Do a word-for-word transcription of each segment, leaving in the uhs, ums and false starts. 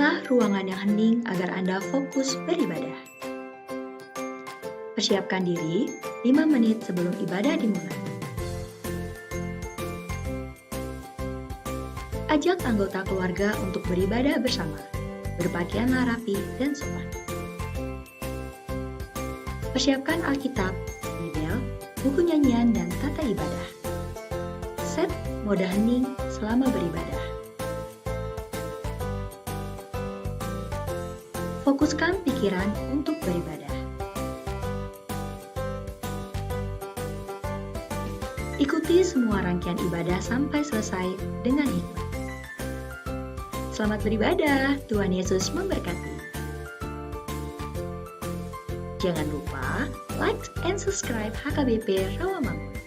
Pilihlah ruangan yang hening agar Anda fokus beribadah. Persiapkan diri lima menit sebelum ibadah dimulai. Ajak anggota keluarga untuk beribadah bersama. Berpakaianlah rapi dan sopan. Persiapkan Alkitab, Bibel, buku nyanyian, dan tata ibadah. Set mode hening selama beribadah. Fokuskan pikiran untuk beribadah. Ikuti semua rangkaian ibadah sampai selesai dengan hikmat. Selamat beribadah, Tuhan Yesus memberkati. Jangan lupa like and subscribe H K B P Rawamangun.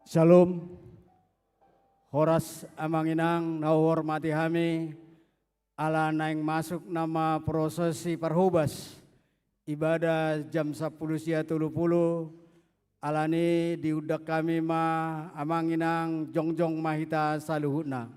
Syalom. Horas amang inang na huhormati hami, ala naeng masuk nama prosesi parhobas, ibadah jam sampulu sia tolu pulu, alani diundang hami ma amang inang, jongjong ma hita saluhutna.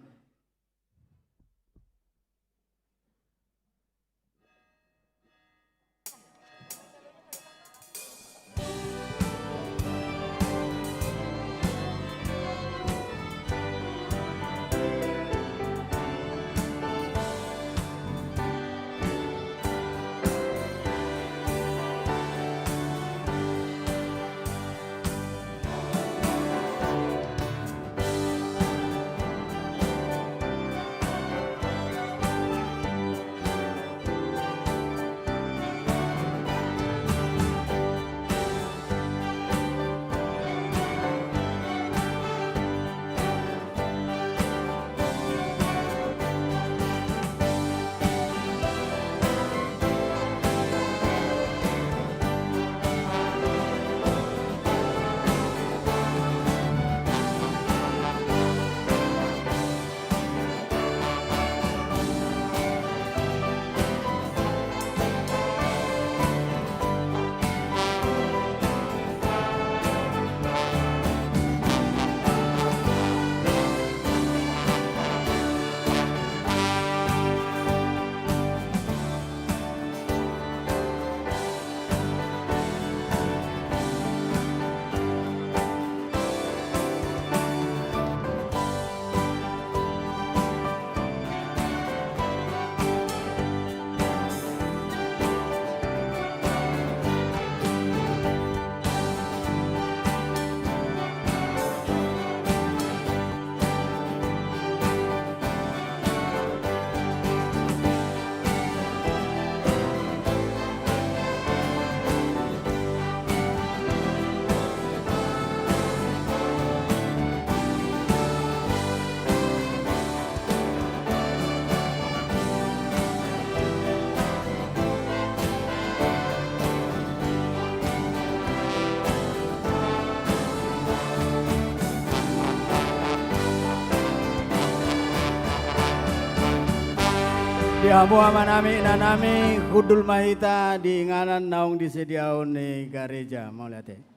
Hamu amanami, inanami, hundul ma hita di inganan naung disediaon ni gareja. Mauliate.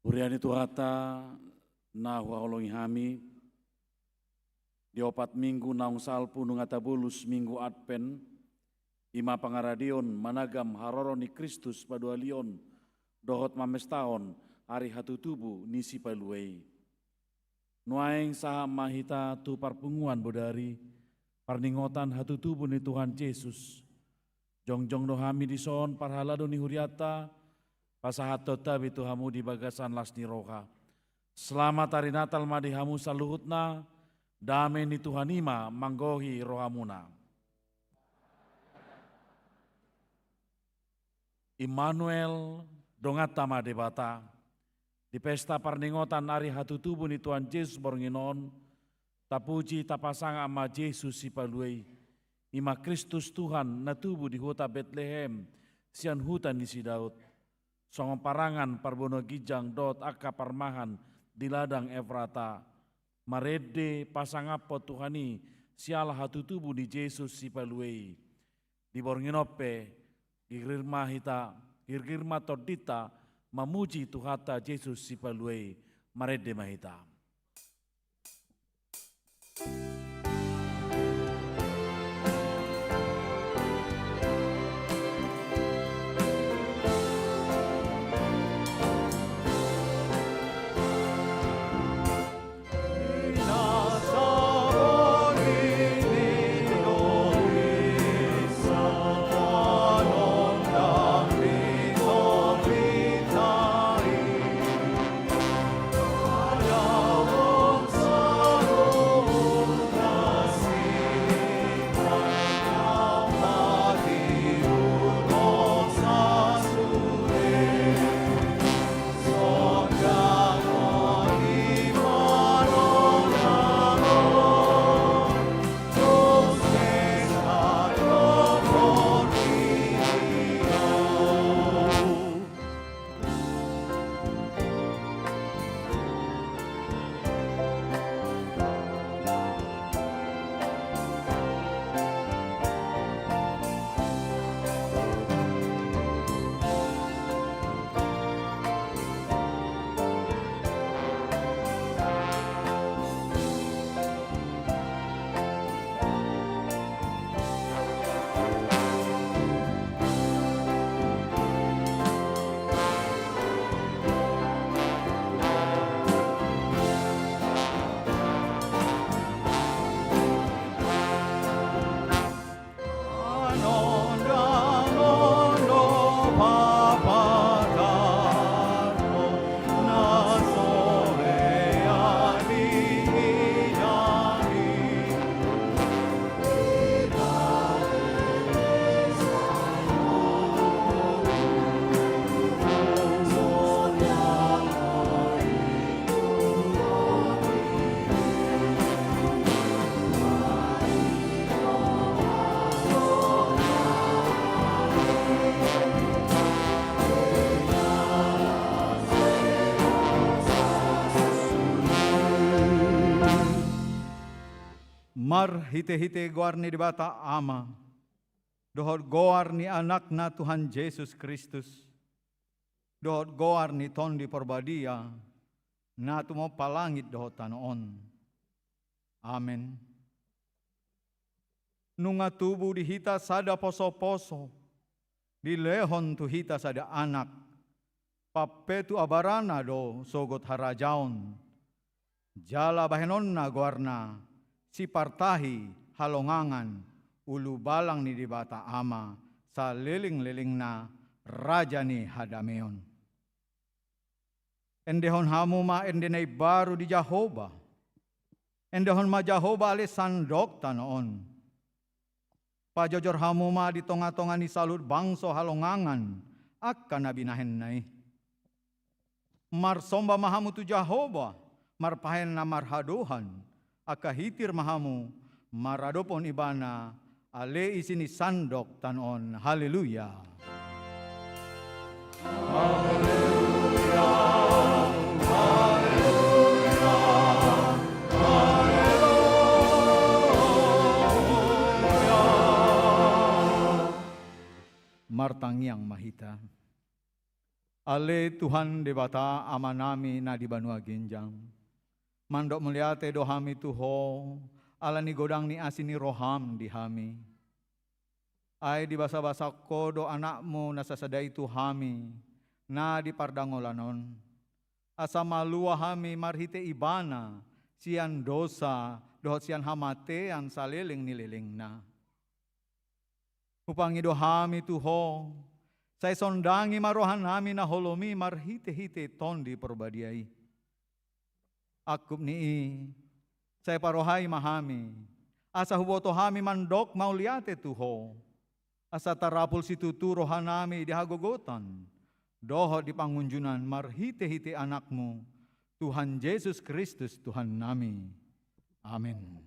Huria ni Tuhanta na huhaholongi hami, di opat minggu naung salpu nunga tabolus minggu Advent, i ma pangaradeon managam haroro ni Kristus paduahalion dohot mamestahon ari hatutubu ni Sipalua i. Nuaeng sahat ma hita tu parpunguan bodari, parningotan hatutubu ni Tuhan Jesus. Jongjong do hami dison parhalado ni hurianta, pasahathon hami tu hamu di bagasan las ni roha. Selamat Ari Natal ma di hamu saluhutna, dame ni Tuhan i ma manggohi rohamuna. Immanuel, donganta ma Debata. Di pesta parningotan ari hatutubu ni Tuhan Jesus borngin on, tapuji, tapasangap ma Jesus Sipalua i, i ma Kristus Tuhan na tubu di huta Betlehem, sian huta ni si Daud. Songon parangan parbono ginjang dohot angka parmahan di ladang Efrata, marende pasangaphon Tuhan i siala hatutubu ni Jesus Sipalua i. Di borngin on pe, girgir ma hita, girgir ma tondinta, mamuji Tuhanta Jesus Sipalua i, marende ma hita. Marhitehite goar ni Debata Ama, dohot goar ni Anakna Tuhan Jesus Kristus, dohot goar ni Tondi Parbadia, na tumompa langit dohot tano on. Amen. Nunga tubu di hita sada posoposo, dilehon tu hita sada Anak, pampetu abarana do sogot harajaon. Jala bahenonna goarna, Sipartahi Halongangan, Ulubalang ni Debata Ama, salelenglelengna, Raja ni hadameon. Endehon hamu ma ende na imbaru di Jahowa. Endehon ma Jahowa ale sandok tano on. Pajojor hamu ma di tongatonga ni saluhut bangso halongangan angka na binahenna i. Marsomba ma hamu tu Jahowa, marpahen na marhadohan, angka hitir ma hamu maradophon Ibana, ale isi ni sandok tano on. Haleluya. Martangiang ma hita. Ale Tuhan Debata, Amanami na di banua ginjang, mandok mauliate do hami tu Ho, ala ni godang ni asi ni roham di hami. Ai dibasabasangko do Anakmu na sasada i tu hami, na di pardangolan on, asa malua hami marhite Ibana sian dosa dohot sian hamatean saleleng ni lelengna. Hupangido hami tu Ho, sai sondangi ma rohanami na holom i marhitehite Tondi Parbadia i. Angkup ni i, sai parohai ma hami, asa huboto hami mandok mauliate tu Ho, asa tarapul situtu rohanami di hagogotan dohot di pangunjunan marhitehite Anakmu, Tuhan Jesus Kristus Tuhannami. Amen.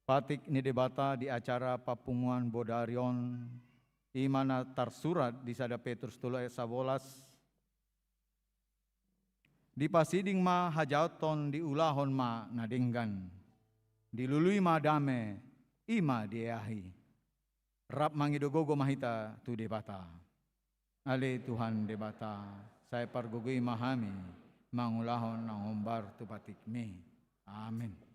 Patik ni Debata di acara papunguan bodari on, i ma na tarsurat di sada Petrus tolu ayat sabolas, dipasiding ma hajaoton, diulahon ma na denggan, dilului ma dame, i ma dieahi. Rap mangido gogo ma hita tu Debata. Ale Tuhan Debata, sai pargogoi ma hami mangulahon na hombar tu patikmi. Amen.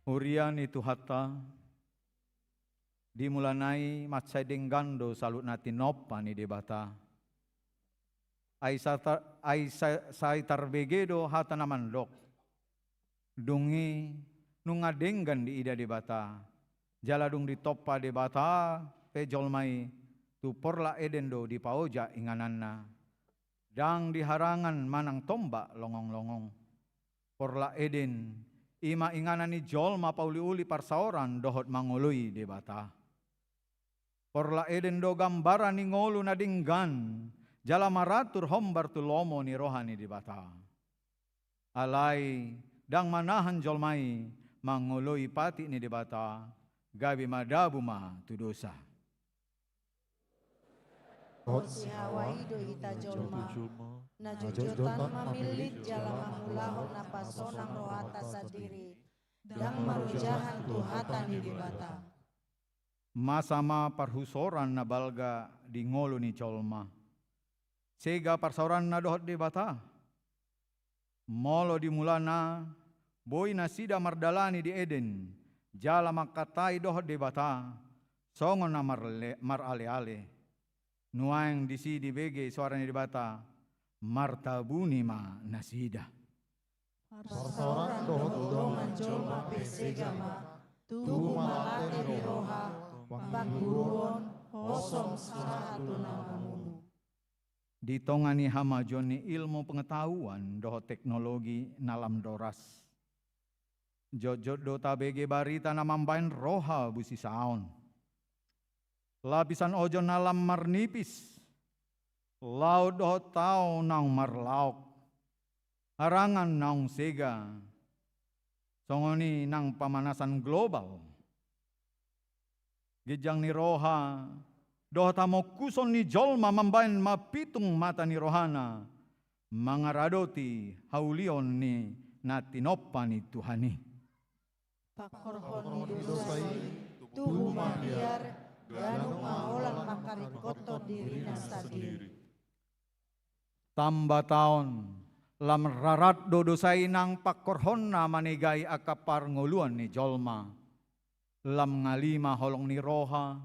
Huria ni Tuhanta, di mulana i mansai denggan do saluhut na tinompa ni Debata. Ai sa-, ai sa-, sai tarbege do hata na mandok: Dung i nunga denggan diida Debata, jala dung ditompa Debata pe jolma i, tu porlak Eden do dipaojak ingananna, ndang di harangan manang tombak longonglongong. Porlak Eden, i ma inganan ni jolma pauliuli parsaoran dohot mangoloi Debata. Porlak Eden do gambaran ni ngolu na denggan, jala maratur hombar tu lomo ni roha ni Debata. Alai ndang manahan jolma i mangoloi patik ni Debata, gabe madabu ma tu dosa. Dohot si Hawa i do hita jolma, na jotjotan mamillit jala mangulahon na pasonang rohanta sandiri, ndang marojahan tu hata ni Debata. Masa ma parhusoran na balga di ngolu ni jolma. Sega parsaoranna dohot Debata. Molo di mulana, boi nasida mardalani di Eden, jala mangkatai dohot Debata, songon na marle-, maraleale. Nuaeng disi dibege soara ni Debata, martabuni ma nasida. Parsaoran dohot dongan jolma pe sega ma, tubu ma late ni roha, pangguruon, hosom sahat tu na mamunu. Di tonga ni hamajuon ni ilmu pengetahuan dohot teknologi na lam doras, jotjot do tabege barita na mambahen roha busisaon. Lapisan ojon na lam marnipis, laut dohot tao naung marlaok, harangan naung sega, songon i nang pamanasan global. Ginjang ni roha dohot hamongkuson ni jolma mambahen mapitung mata ni rohana, mangaradoti haulion ni na tinompa ni Tuhan i. Pangkorhon ni dosa i, tubu ma biar, ganup ma holan mangkaringkothon dirina sandiri. Tamba taon, lam rarat do dosa i nang pangkorhonna manegai angka parngoluan ni jolma. Lam ngali ma holong ni roha,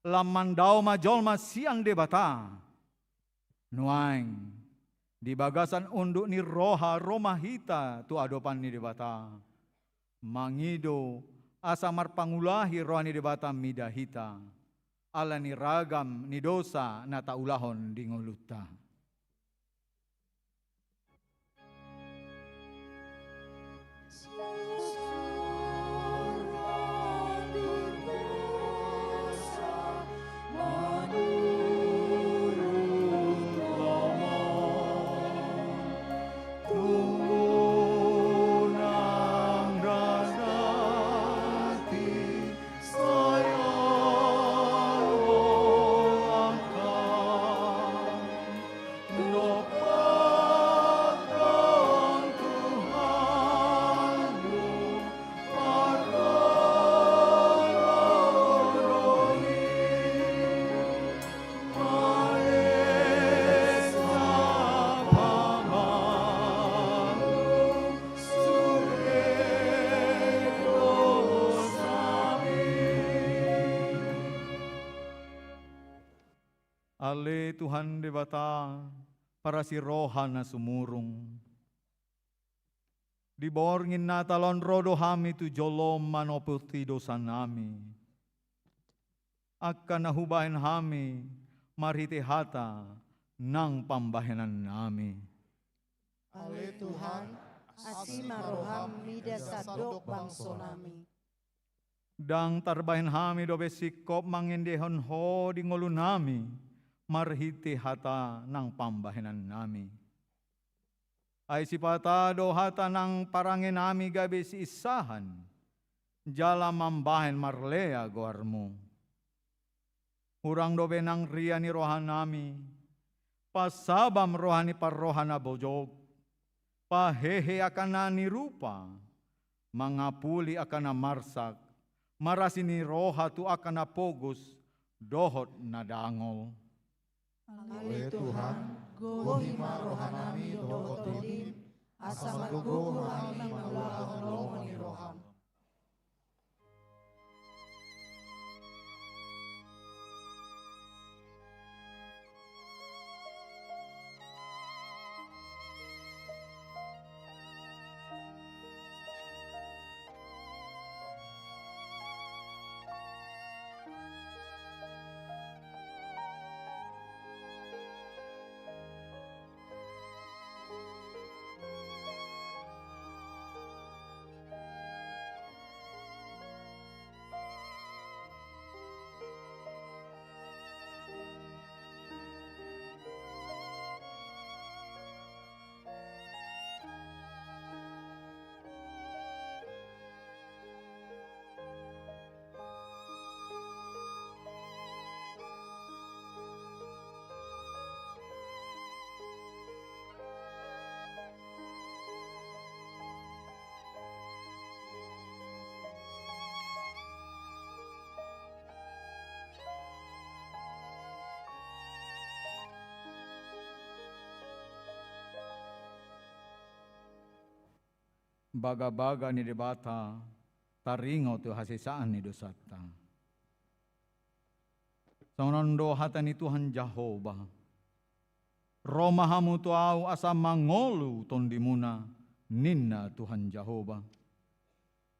lam mandao ma jolma sian Debata. Nuaeng, di bagasan unduk ni roha ro ma hita tu adopan ni Debata. Mangido asa marpangulahi roha ni Debata mida hita, ala ni ragam ni dosa na taulahon di ngolunta. Ale Tuhan Debata, parasi roha na sumurung. Di borngin Natal on ro do hami tu jolom manopoti dosanami. Angka na hubahen hami marhite hata nang pambahenannami. Ale Tuhan, asi ma roham mida sandok bangsonami. Ndang tarbahen hami dope singkop mangendehon Ho di ngolunami, marhite hata nang pambahenannami. Ai sipata do hata nang parangenami gabe siinsahan, jala mambahen marlea goarmu. Hurang dope nang ria ni rohanami, pasabam roha ni parroha na bojok, pahehe angka na nirupa, mangapuli angka na marsak, marasi ni roha tu angka na pogos dohot na dangol. Ale Tuhan, gohi ma rohanami dohot tondi, asa margogo hami mangulahon lomo ni roham. Bagabaga ni Debata, taringot tu hasesaan ni dosanta. Songon on do hata ni Tuhan Jahowa: Ro ma hamu tu Ahu asa mangolu tondimuna, ninna Tuhan Jahowa.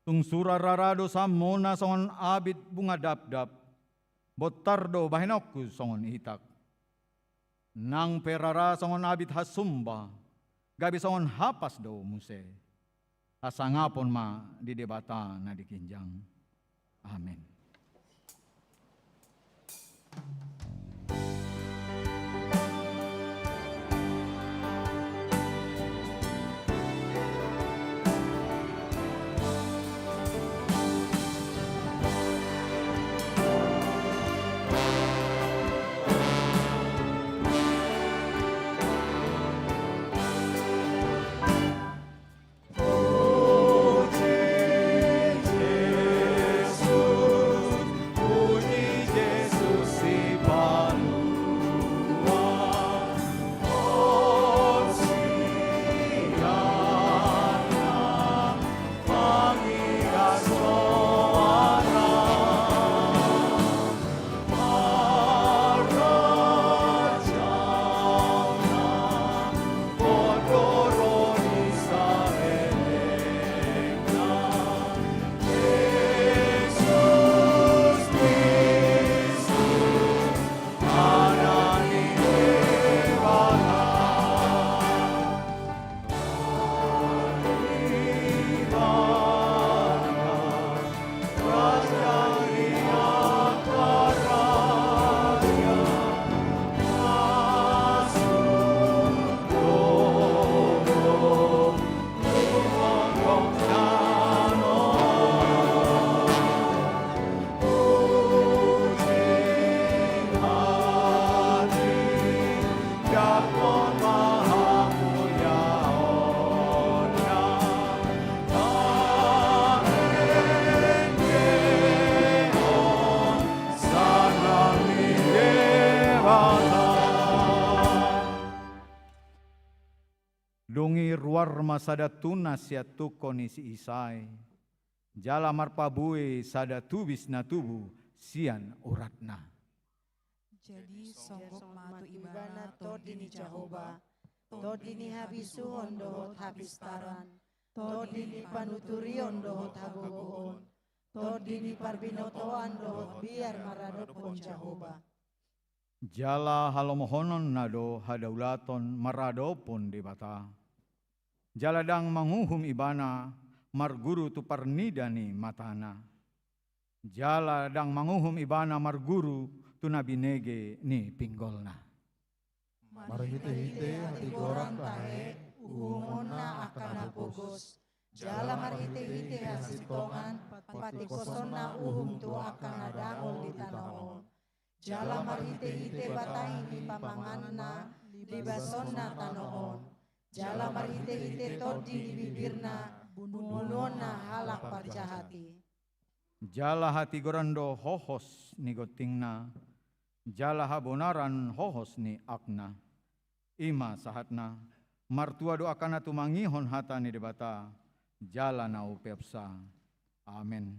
Tung sura rara do samona songon abit bunga dapdap, bontar do bahenonku songon itak. Nang pe rara songon abit hasumba, gabe songon hapas do muse. Hasangapon ma di Debata na di ginjang. Amen. Dung i ruar ma sada tunas sian tungko ni si Isai, jala marpabue sada tubis na tubu sian uratna. Jadi songgop ma tu ibana tondi ni Jahowa, tondi ni habisuhon dohot hapistaran, tondi ni panuturion dohot hagogoon, tondi ni parbinotoan dohot biar maradophon Jahowa. Jala halomohononna do hadaulaton maradophon Debata. Jala ndang manguhum ibana marguru tu parnida ni matana. Jala ndang manguhum ibana marguru tu na binege ni pinggolna. Marhitehite hatigoran tahe uhumonna angka na pogos, jala marhitehite hasintongan patingkosonna uhum tu angka na dangol di tano on. Jala marhitehite batai ni pamanganna libasonna tano on. Jala marhitehite tondi ni bibirna bunuonna halak parjahat i. Jala hatigoran do hohos ni gontingna, jala habonaran hohos ni akna. I ma sahatna, martua do angka na tumangihon hata ni Debata, jala na umpeopsa. Amen.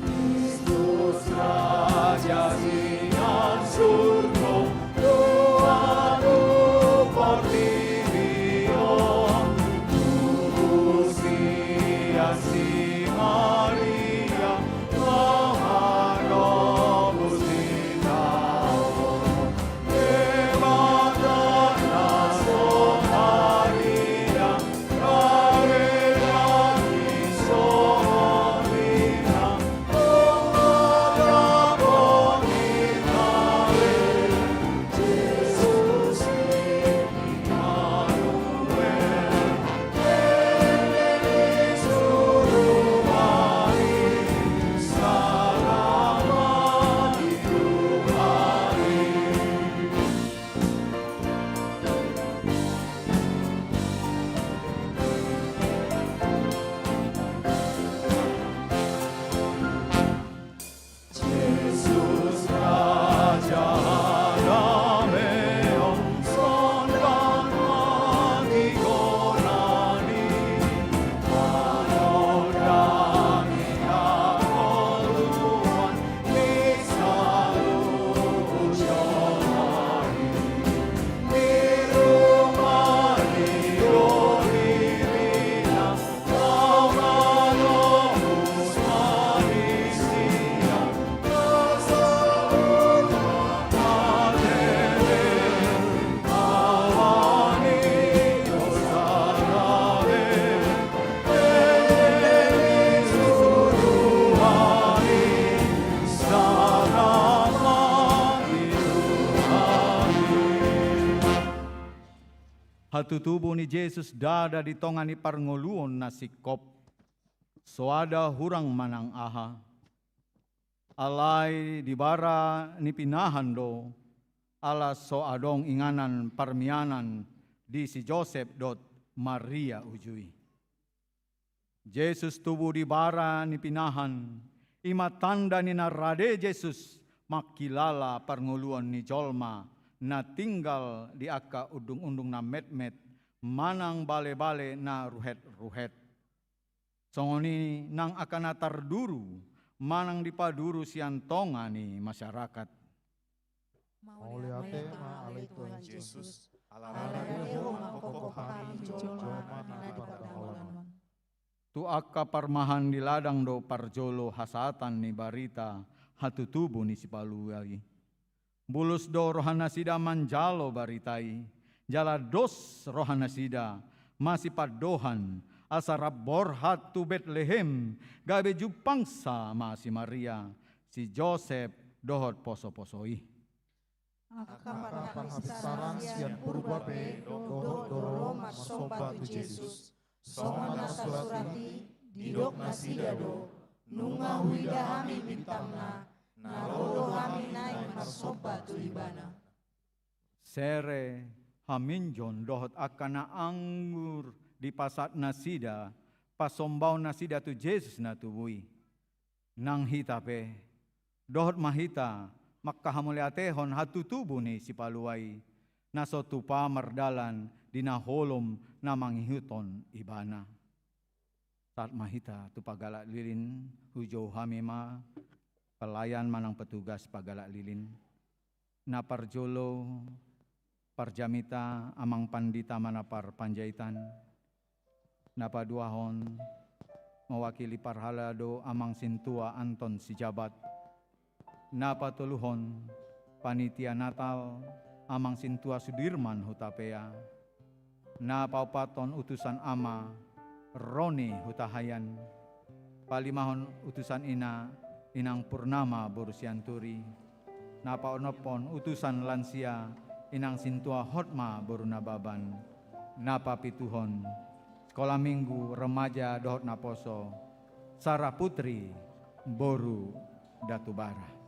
Kristus Raja sian surgo, tua tu portibi on, tubu sian si Maria. Hatutubu ni Jesus ndada di tonga ni parngoluon na singkop. Soada hurang manang aha. Alai di bara ni pinahan do, ala so adong inganan parmianan di si Josep dohot Maria uju i. Jesus tubu di bara ni pinahan, i ma tanda ni na rade Jesus mangkilala parngoluon ni jolma na tinggal di angka undung-undung na metmet manang bale-bale na ruhet-ruhet. Songon i nang angka na tarduru manang dipaduru sian tonga ni masyarakat. Mauliate ma ale Tuhan Jesus, ala rade Ho mangkophop hami jolma na di pardaulanan on. Tu angka parmahan di ladang do parjolo hasaatan ni barita hatutubu ni Sipalua i. Bulus do rohanasida manjalo barita i, jala dos rohanasida masipandohan asa rap borhat tu Betlehem, gabe jumpangsa ma si Maria, si Josep dohot poso-poso i. Angka parhapistaran sian purba pe dohot do ro marsomba tu Jesus. Songon na tarsurat i, didok nasida do, nunga huida hami bintangna, na ro do hami naeng marsomba tu ibana. Sere, haminjon dohot angka na anggur dipasahat nasida, pasombaon nasida tu Jesus na tubu i. Nang hita pe, dohot ma hita mangkahamauliatehon hatutubu ni Sipalua i, na so tupa mardalan di na holom na mangihuthon ibana. Sahat ma hita tu panggalak lilin, hujou hami ma pelayan manang petugas panggalak lilin. Na parjolo, parjamita amang pandita ma na parpanjaitan. Na paduahon, mewakili parhalado amang sintua Anton Sijabat. Na patoluhon, panitia Natal amang sintua Sudirman Hutapea. Na paopathon utusan ama Roni Hutahayan. Palimahon utusan ina, inang Purnama boru Sianturi. Na paonomhon utusan lansia, inang sintua Hotma boru Nababan. Na papituhon, sekolah minggu remaja dohot naposo, Sarah Putri boru Datubara.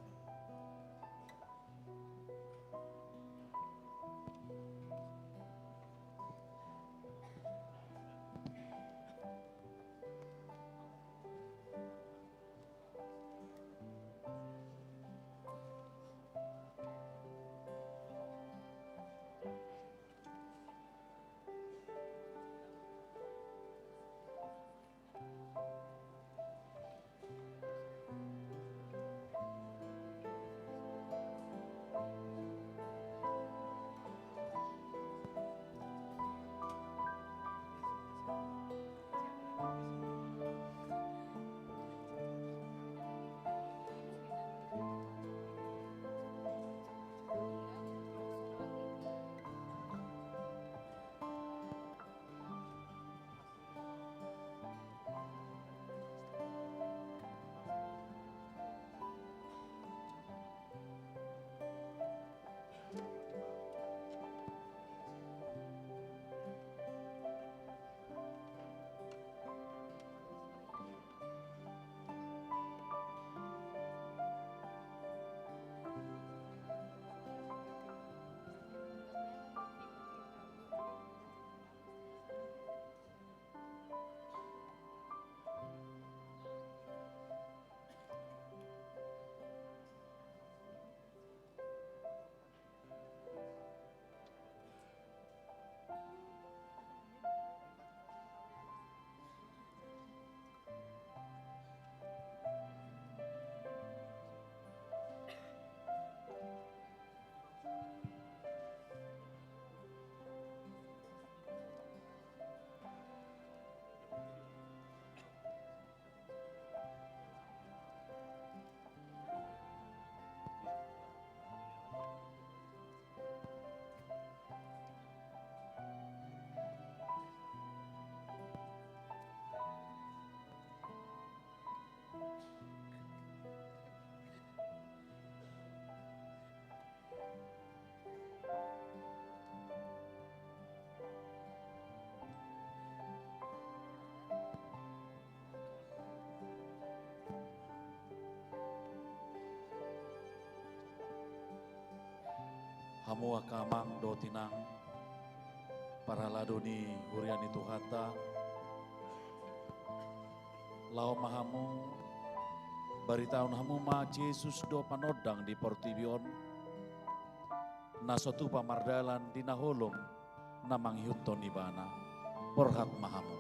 Hamu angka amang dohot inang, parhalado ni huria ni Tuhanta, laho ma hamu, baritahon hamu ma Jesus do panondang di portibi on, na so tupa mardalan di na holom na mangihuthon Ibana. Borhat ma hamu.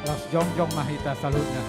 Las jongjong ma hita saluhutna.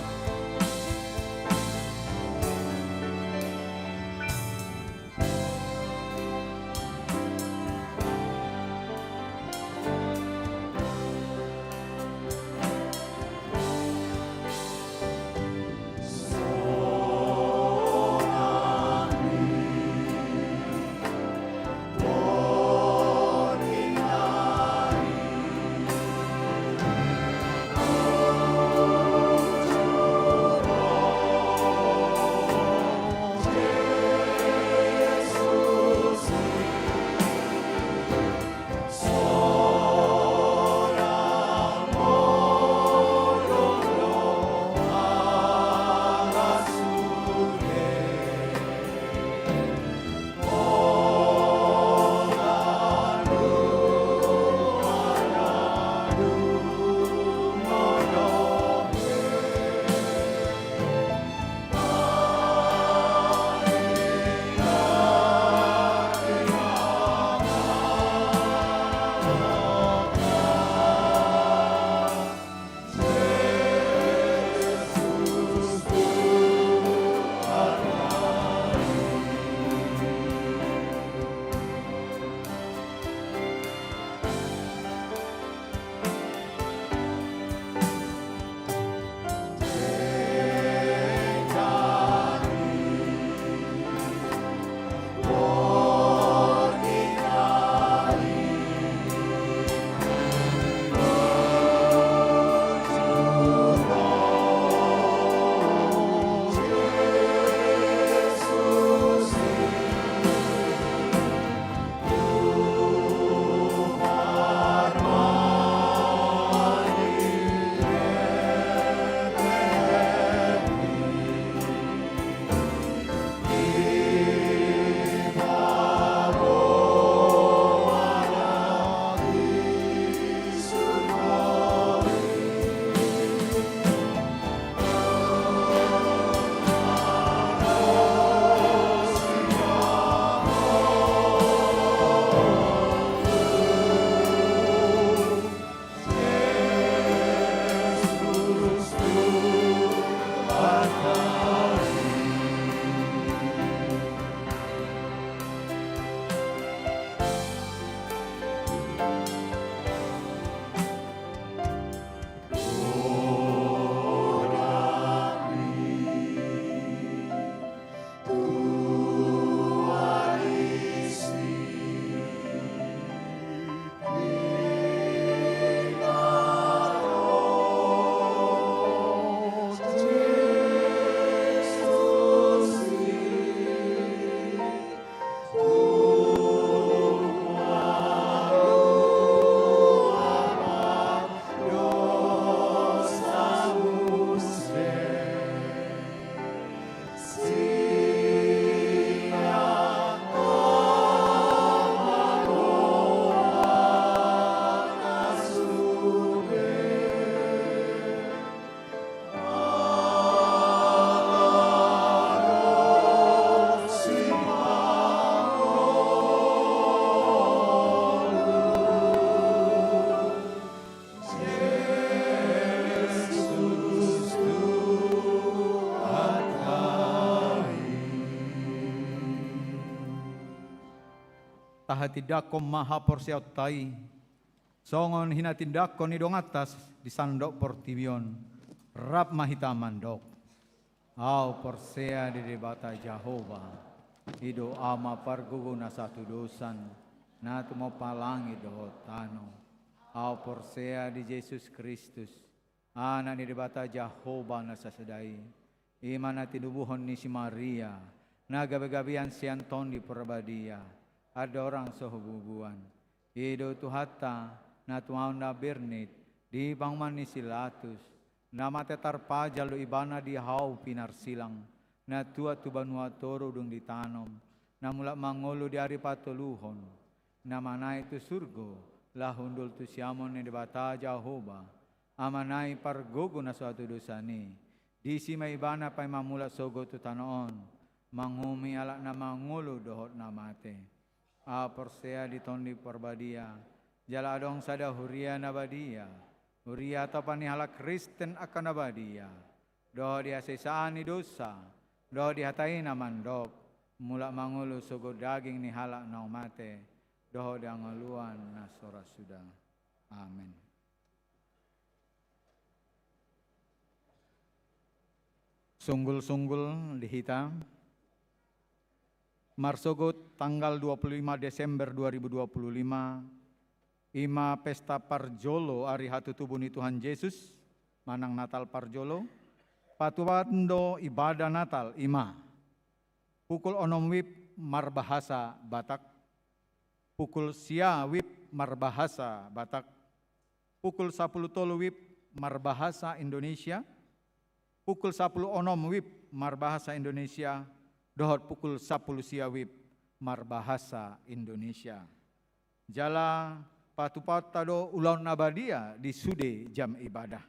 Tahatindangkon ma haporseaonta i, songon hinatindanghon ni donganta di sandok portibi on. Rap ma hita mandok: Ahu porsea di Debata Jahowa, i do Ama pargogo na sahatudosan, na tumompa langit dohot tano. Ahu porsea di Jesus Kristus, Anak ni Debata Jahowa na sasada i, i ma na tinubuhon ni si Maria, na gabegabean sian Tondi Porbadia, andorang so hububuan. I do Tuhanta, na tuaon na bernit di panguhuman ni si Latus, na mate tarpajal do Ibana di hau pinarsilang, na tuat tu banua toru dung ditanom, na mulak mangolu di ari patoluhon, na manaek tu surgo, laho hundul tu siamun ni Debata Jahowa, Amana i pargogo na so hatudosan i. Disi ma Ibana paima mulak sogot tu tano on, manguhumi halak na mangolu dohot na mate. Ahu porsea di Tondi Porbadia, jala adong sada huria na badia, huria atopan ni halak Kristen angka na badia, dohot di hasesaan ni dosa, dohot di hata i na mandok, mulak mangolu sogot daging ni halak na mate, dohot di hangoluan na so ra suda. Amen. Sunggul-sunggul di hita. Marsogot tanggal dua puluh lima Desember dua ribu dua puluh lima, i ma pesta parjolo ari hatutubu ni Tuhan Jesus, manang Natal parjolo, patupaton do ibadah Natal, i ma pukul onom wib marbahasa Batak, pukul sia wib marbahasa Batak, pukul sapuluh tolu wib marbahasa Indonesia, pukul sapuluh onom wib marbahasa Indonesia, dohot pukul sapuluh sia wib marbahasa Indonesia. Jala patupaonta do ulaon na badia di sude jam ibadah.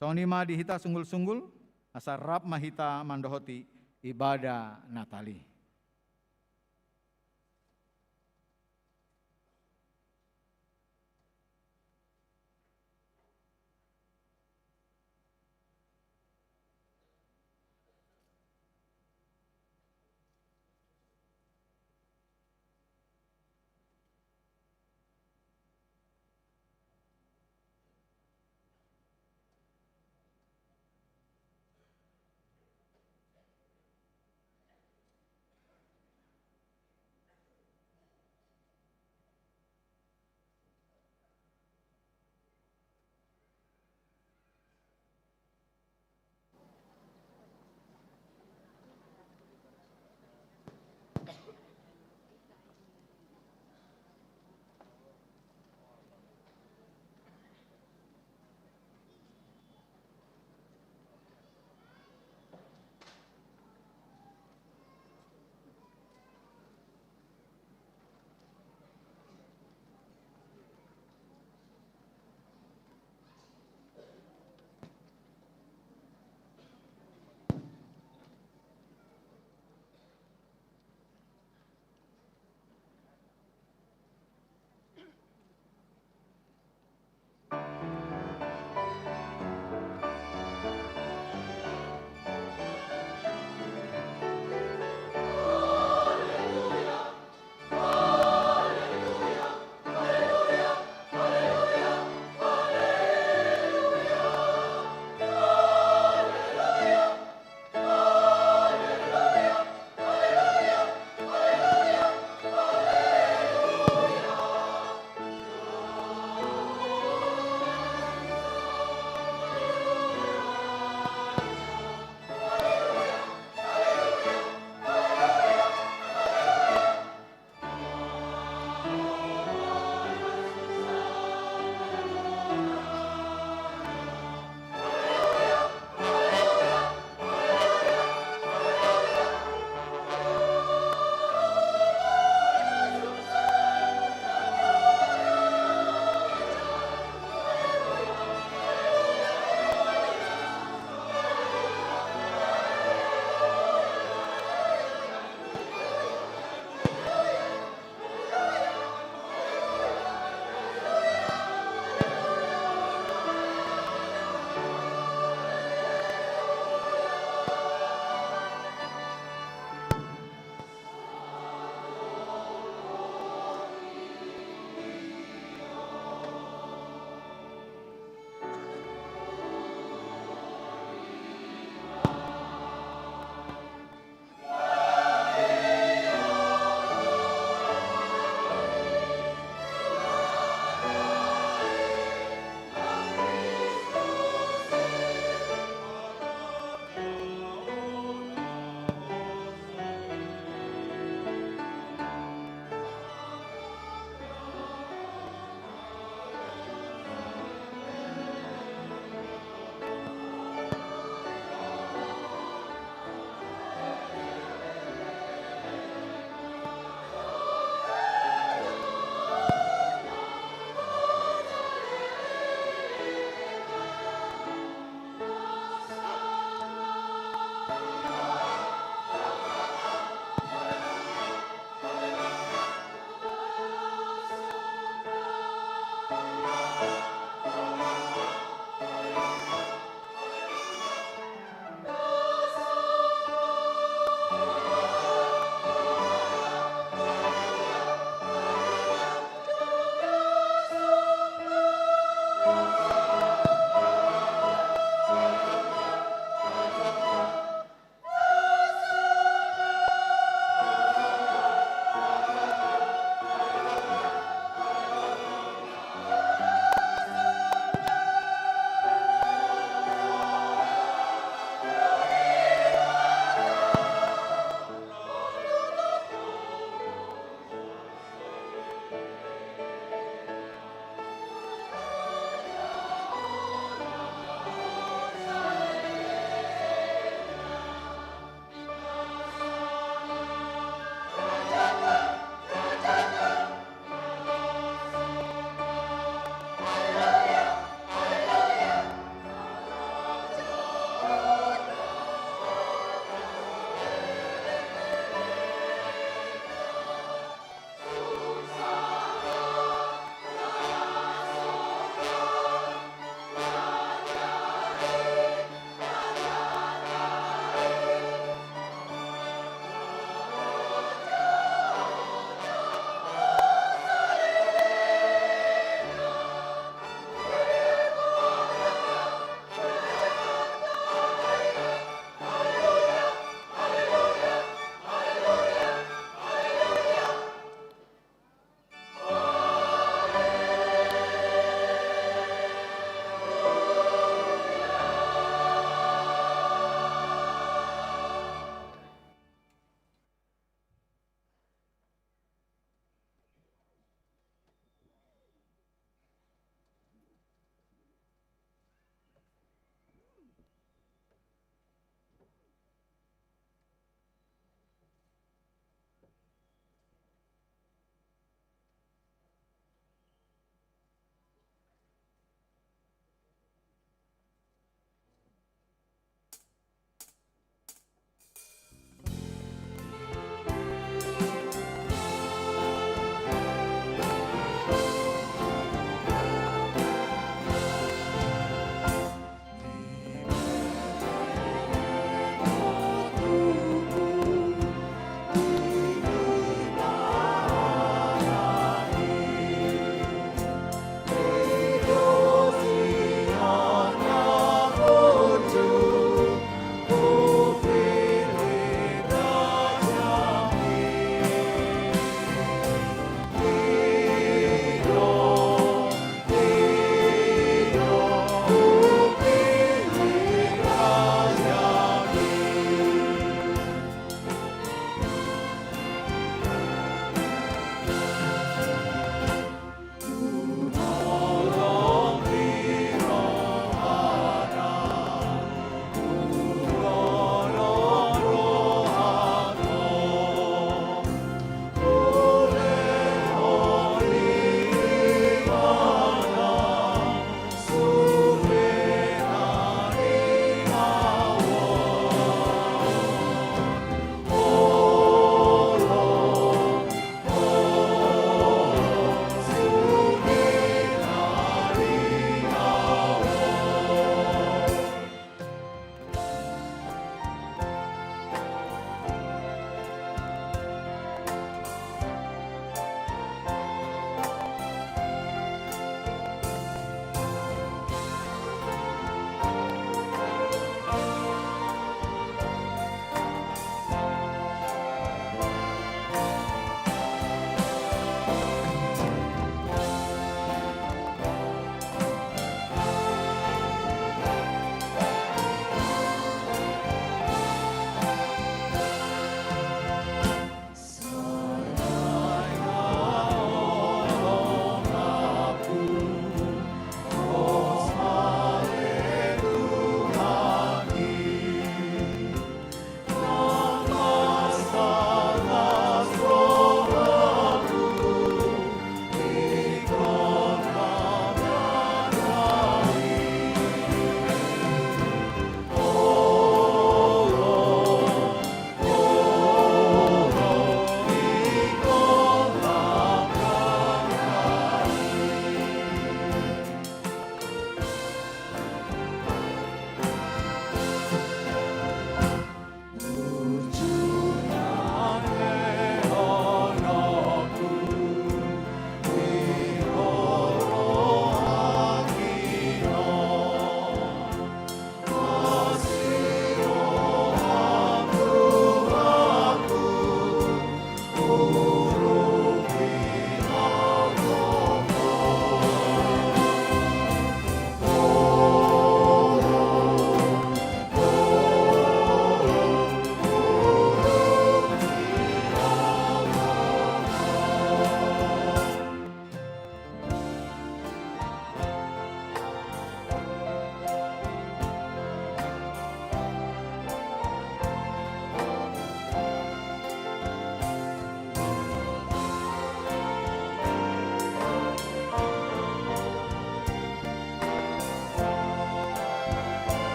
Songon i ma di hita sunggul-sunggul, asa rap ma hita mandohoti ibadah Natal i.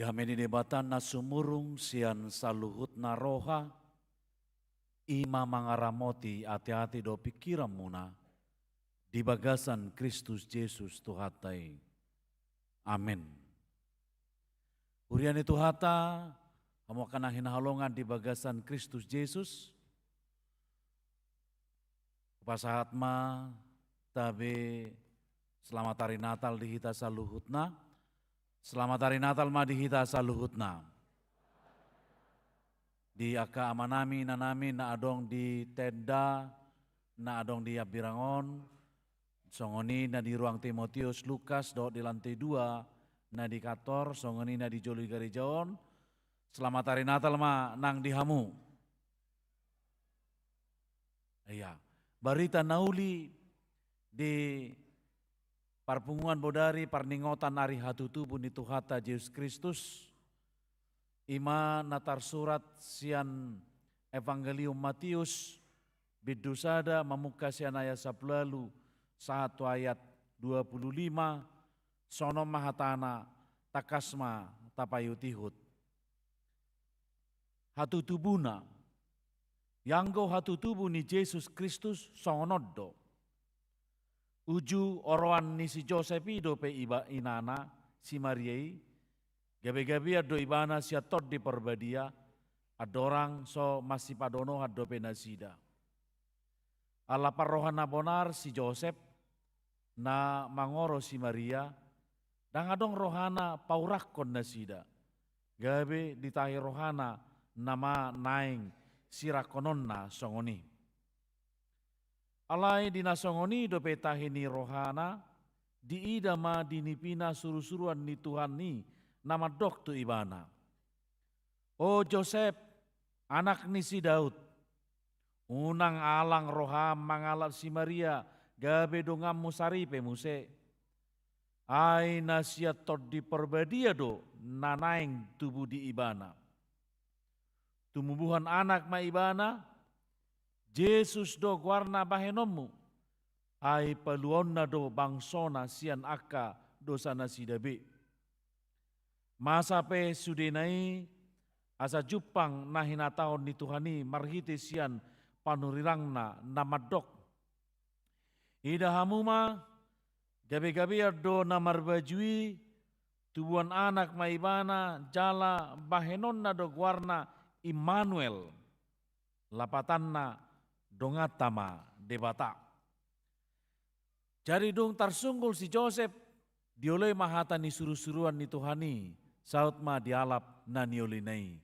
Dame ni Debata na sumurung sian saluhutna roha, i ma mangaramoti ateate dohot pingkiranmuna di bagasan Kristus Jesus Tuhanta i. Amen. Huria ni Tuhanta, hamu angka na hinaholongan di bagasan Kristus Jesus, hupasahat ma tabe selamat ari Natal di hita saluhutna. Selamat ari Natal ma di hita saluhutna. Di angka amanami, inanami na adong di tenda, na adong di hambirang on, songon i na di ruang Timotius, Lukas, dohot di lantai dua, na di kantor, songon i na di jolo di gareja on. Selamat ari Natal ma nang di hamu. Ia, barita na uli di parpunguan bodari parningotan ari hatutubu ni Tuhanta Jesus Kristus, i ma na tarsurat sian Evangelium Matius, bindu sada, mamungka sian ayat sampulu ualu sahat tu ayat dua pulu lima, songon on ma hatana, tangkas ma tapaihutihut. Hatutubuna. Ianggo hatutubu ni Jesus Kristus songon on do. Uju oroan ni si Josep i dope iba-, inana, si Maria i, gabegabean do ibana sian Tondi Parbadia, andorang so masipadonohan dope nasida. Ala parroha na bonar si Josep, na mangoro si Maria, ndang adong rohana paurakkon nasida. Gabe ditahi rohana nama naeng sirangkononna songon i. Alai di na songon i dope tahi ni rohana, diida ma di nipina surusuruan ni Tuhan i na mandok tu ibana: O Josep, anak ni si Daud, unang alang roham mangalap si Maria gabe donganmu saripe muse. Ai na sian Tondi Parbadia do na naeng tubu di ibana. Tumubuhon anak ma ibana, Jesus do goarna bahenonmu, ai paluaonna do bangsona sian angka dosanasida be. Masa pe sudena i, asa jumpang na hinatahon ni Tuhan i marhite sian panurirangna na mandok: Ida hamu ma, gabegabean do na marbaju i, tubuan anak ma ibana, jala bahenonna do goarna Immanuel, lapatanna: Donganta ma Debata. Jadi dung tarsunggul si Josep, dioloi ma hata ni surusuruan ni Tuhan i, saut ma dialap na niolina i.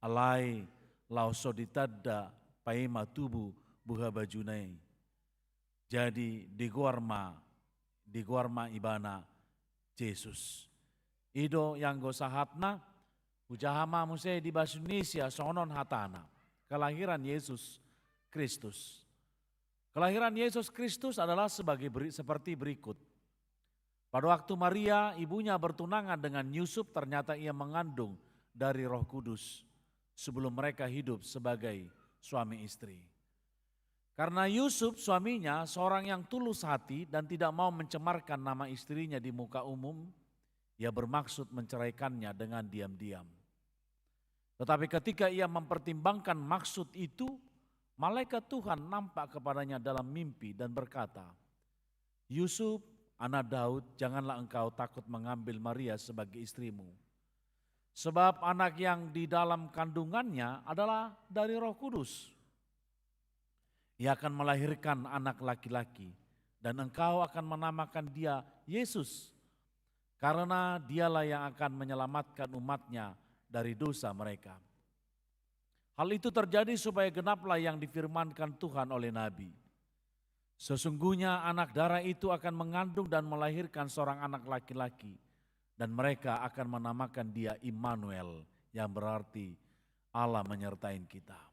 Alai laos so ditanda paima tubu buhabajuna i. Jadi digoar ma, digoar ma ibana Jesus. I do ianggo sahatna, hujaha ma muse di bahasa Indonesia, songon on hatana: kelahiran Yesus Kristus. Kelahiran Yesus Kristus adalah sebagai beri-, seperti berikut. Pada waktu Maria, ibunya, bertunangan dengan Yusuf, ternyata ia mengandung dari Roh Kudus sebelum mereka hidup sebagai suami istri. Karena Yusuf, suaminya, seorang yang tulus hati dan tidak mau mencemarkan nama istrinya di muka umum, ia bermaksud menceraikannya dengan diam-diam. Tetapi ketika ia mempertimbangkan maksud itu, malaikat Tuhan nampak kepadanya dalam mimpi dan berkata: Yusuf, anak Daud, janganlah engkau takut mengambil Maria sebagai istrimu. Sebab anak yang di dalam kandungannya adalah dari Roh Kudus. Ia akan melahirkan anak laki-laki, dan engkau akan menamakan dia Yesus, karena dialah yang akan menyelamatkan umatnya dari dosa mereka. Hal itu terjadi supaya genaplah yang difirmankan Tuhan oleh nabi: Sesungguhnya anak dara itu akan mengandung dan melahirkan seorang anak laki-laki, dan mereka akan menamakan dia Immanuel, yang berarti Allah menyertai kita.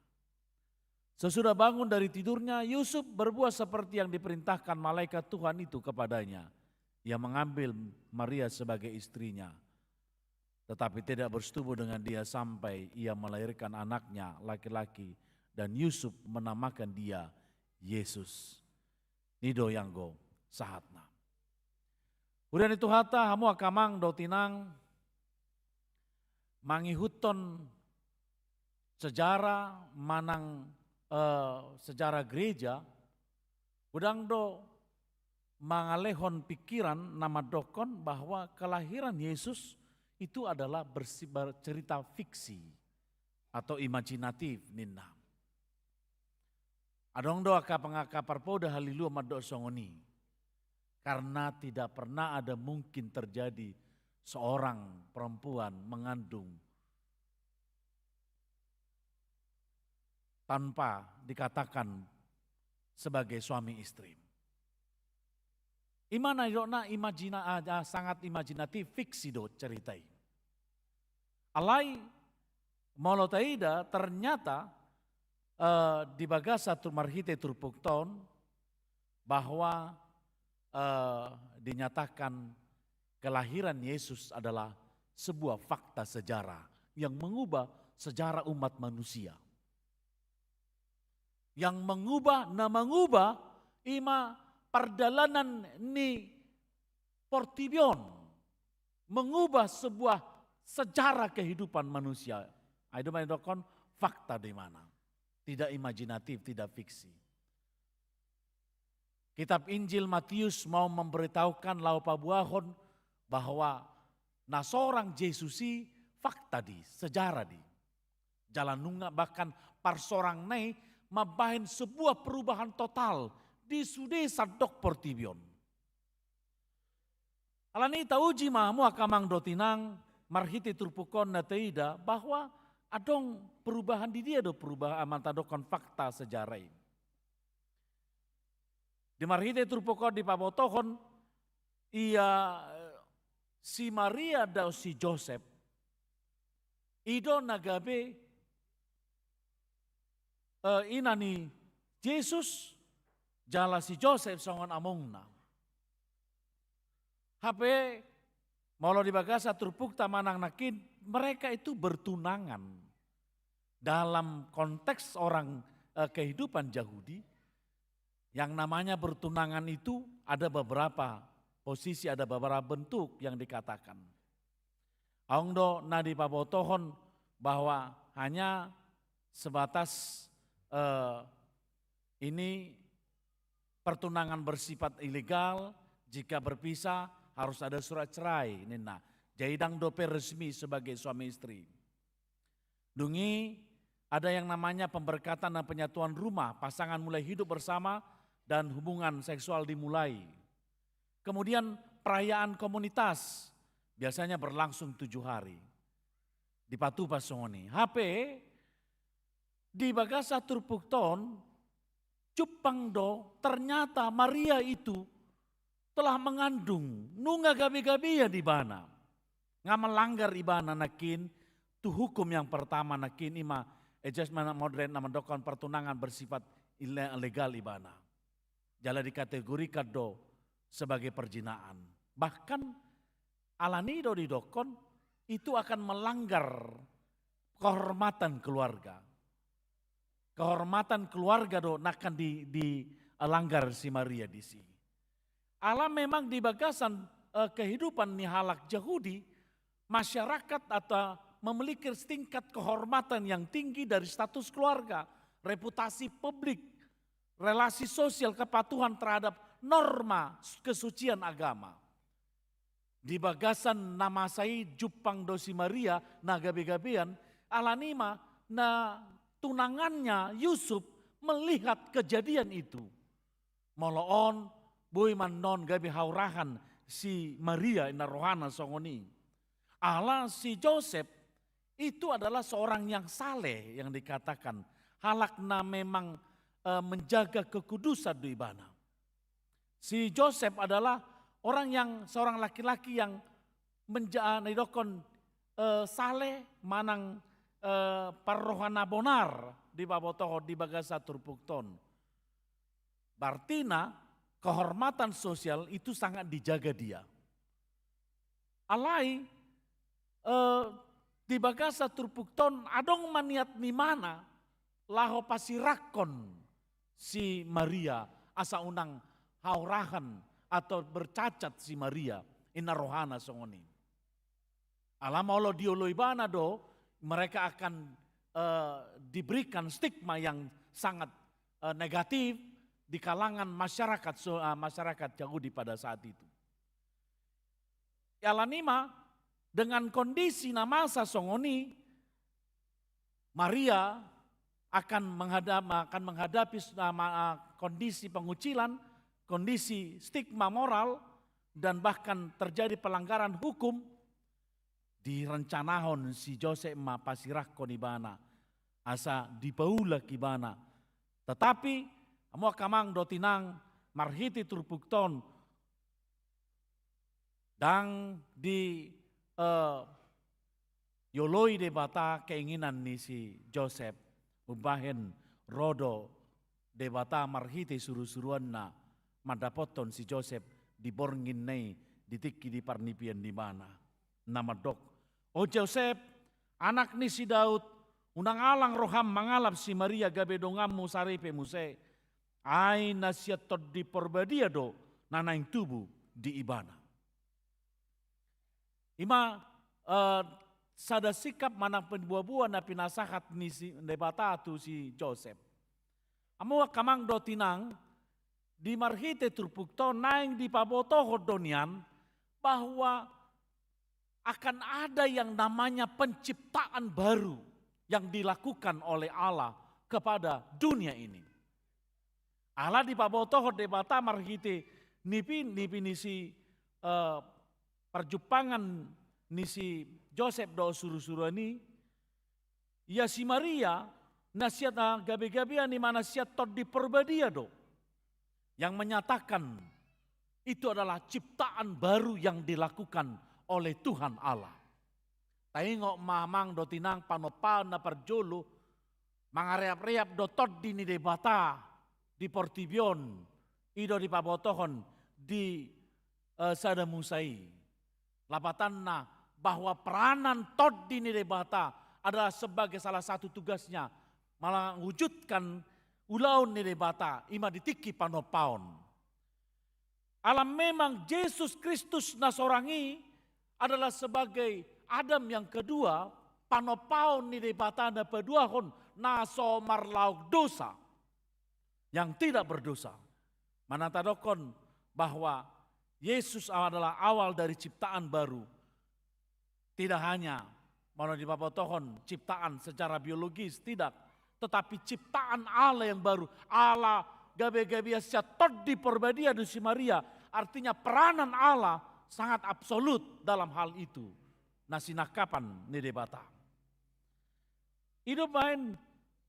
Sesudah bangun dari tidurnya, Yusuf berbuat seperti yang diperintahkan malaikat Tuhan itu kepadanya. Ia mengambil Maria sebagai istrinya, tetapi tidak bersetubuh dengan dia sampai ia melahirkan anaknya laki-laki, dan Yusuf menamakan dia Yesus. I do ianggo sahatna. Huria ni Tuhanta, hamu angka amang dohot inang, mangihuthon sejarah manang, eh, sejarah gereja, godang do mangalehon pikiran na mandokkon bahwa kelahiran Yesus itu adalah bersi-, bercerita fiksi atau imajinatif ninna. Adong do angka pangaka parpoda haliluon mandok songon i. Karena tidak pernah ada mungkin terjadi seorang perempuan mengandung tanpa dikatakan sebagai suami istri. I ma na didokna imajina-, ah, sangat imajinatif, fiksi do cerita i. Alai molo taida, ternyata, eh, di bagasan tu-, marhite turpukta on bahwa, eh, dinyatakan kelahiran Yesus adalah sebuah fakta sejarah yang mengubah sejarah umat manusia. Yang mengubah, na mangubah, i ma pardalanan ni portibi on, mengubah sebuah sejarah kehidupan manusia. Ai do ma didokkon fakta do imana. Tidak imajinatif, tidak fiksi. Kitab Injil Matius mau memberitahukan, laho paboahon bahwa na sorang Jesus i fakta di, sejarah di. Jala nunga bahkan parsorangna i mambahen sebuah perubahan total di sude sandok portibi on. Alani i tauji ma hamu angka amang dohot inang, marhite turpuk on na taida bahwa adong perubahan. Di dia do perubahan, amanta dokkon fakta sejarah i. Di marhite turpuk on dipabotohon ia, eh, si Maria dohot si Josep i do na gabe, eh, ina ni Jesus, jala si Josep songon amongna. Hape molo di bagasan turpukta manang nangkin, mereka itu bertunangan. Dalam konteks orang, eh, kehidupan Yahudi, yang namanya bertunangan itu ada beberapa posisi, ada beberapa bentuk yang dikatakan. Adong do na dipabotohon bahwa hanya sebatas, eh, ini pertunangan bersifat ilegal, jika berpisah harus ada surat cerai ninna. Jadi ndang dope resmi sebagai suami istri. Dung i ada yang namanya pemberkatan dan penyatuan rumah, pasangan mulai hidup bersama dan hubungan seksual dimulai. Kemudian perayaan komunitas, biasanya berlangsung tujuh hari. Dipatupa songon i. Hape di bagasan turpukta on, jumpang do, ternyata Maria itu telah mengandung, nunga gabe-gabean ibana. Nga melanggar ibana nangkin tu hukum yang pertama nangkin, i ma adjustment modern na mandokkon pertunangan bersifat ile-, ilegal ibana. Jala dikategorikan do sebagai perzinahan. Bahkan alani i do didokkon itu akan melanggar kehormatan keluarga. Kehormatan keluarga do na akan di, dilanggar si Maria disi. Ala memang di bagasan, eh, kehidupan ni halak Jahudi, masyarakat atau memiliki tingkat kehormatan yang tinggi dari status keluarga, reputasi publik, relasi sosial, kepatuhan terhadap norma kesucian agama. Di bagasan na masa i jumpang do si Maria na gabe-gabean, alani i ma na tunangannya Yusuf melihat kejadian itu. Molo on, boi ma annon gabe haurahan si Maria, inna rohana songon i. Ala si Josep itu adalah seorang yang saleh, yang dikatakan halak na memang, eh, menjaga kekudusan do ibana. Si Josep adalah orang yang, seorang laki-laki yang menja-, na didokkon, eh, saleh manang, eh, parroha na bonar, dipabotohon di bagasan turpukta on. Berarti na kehormatan sosial itu sangat dijaga dia. Alai, eh, di bagasan turpukta on adong ma niat ni ibana laho pasirangkon si Maria asa unang haurahan atau bercacat si Maria, inna rohana songon i. Ala molo dioloi ibana do, mereka akan, eh, diberikan stigma yang sangat, eh, negatif di kalangan masyarakat, so-, eh, masyarakat Yahudi pada saat itu. Alani i ma, dengan kondisi na masa songon i, Maria akan menghadap-, akan menghadapi s-, ah, ma-, ah, kondisi pengucilan, kondisi stigma moral, dan bahkan terjadi pelanggaran hukum, direncanahon si Josep ma pasirangkon ibana, asa dipaulak ibana. Tetapi, hamu angka amang dohot inang, marhite turpukta on, ndang di, eh, dioloi Debata keinginan ni si Josep, umbahen ro do Debata marhite surusuruanna mandapothon si Josep di borngin na i di tingki di parnipian ni ibana. Na mandok, "O Josep, anak ni si Daud, unang alang roham mangalap si Maria gabe donganmu saripe muse, ai na sian Tondi Porbadia do na naeng tubu di ibana." I ma, eh, sada sikap manang pambuabuan na pinasahat ni si Debata tu si Josep. Hamu angka amang dohot inang, di marhite turpukta on naeng dipabotohon do nian bahwa akan ada yang namanya penciptaan baru yang dilakukan oleh Allah kepada dunia ini. Ala dipabotohon Debata marhite nipi, nipi ni si, eh, parjumpangan ni si Josep dohot surusuruan i, ia si Maria, na sian, ah, gabegabean i ma na sian Tondi Porbadia do, yang menyatakan itu adalah ciptaan baru yang dilakukan oleh Tuhan Allah. Taingot ma amang dohot inang panompaon na parjolo, mangareapreap do Tondi ni Debata di portibi on, i do dipabotohon di, eh, sada Musa i. Lapatanna bahwa peranan Tondi ni Debata adalah sebagai salah satu tugasnya mewujudkan ulaon ni Debata, i ma di tingki panompaon. Ala memang Jesus Kristus na sorang i adalah sebagai Adam yang kedua, panompaon ni Debata na paduahon, na so marlaok dosa, yang tidak berdosa. Mana tadokkon bahwa Yesus adalah awal dari ciptaan baru. Tidak hanya, molo dipabotohon ciptaan secara biologis, tidak. Tetapi ciptaan Allah yang baru, Allah gabegabean sian Tondi Porbadia do si Maria, artinya peranan Allah sangat absolut dalam hal itu. Na sinangkapan ni Debata. I do baen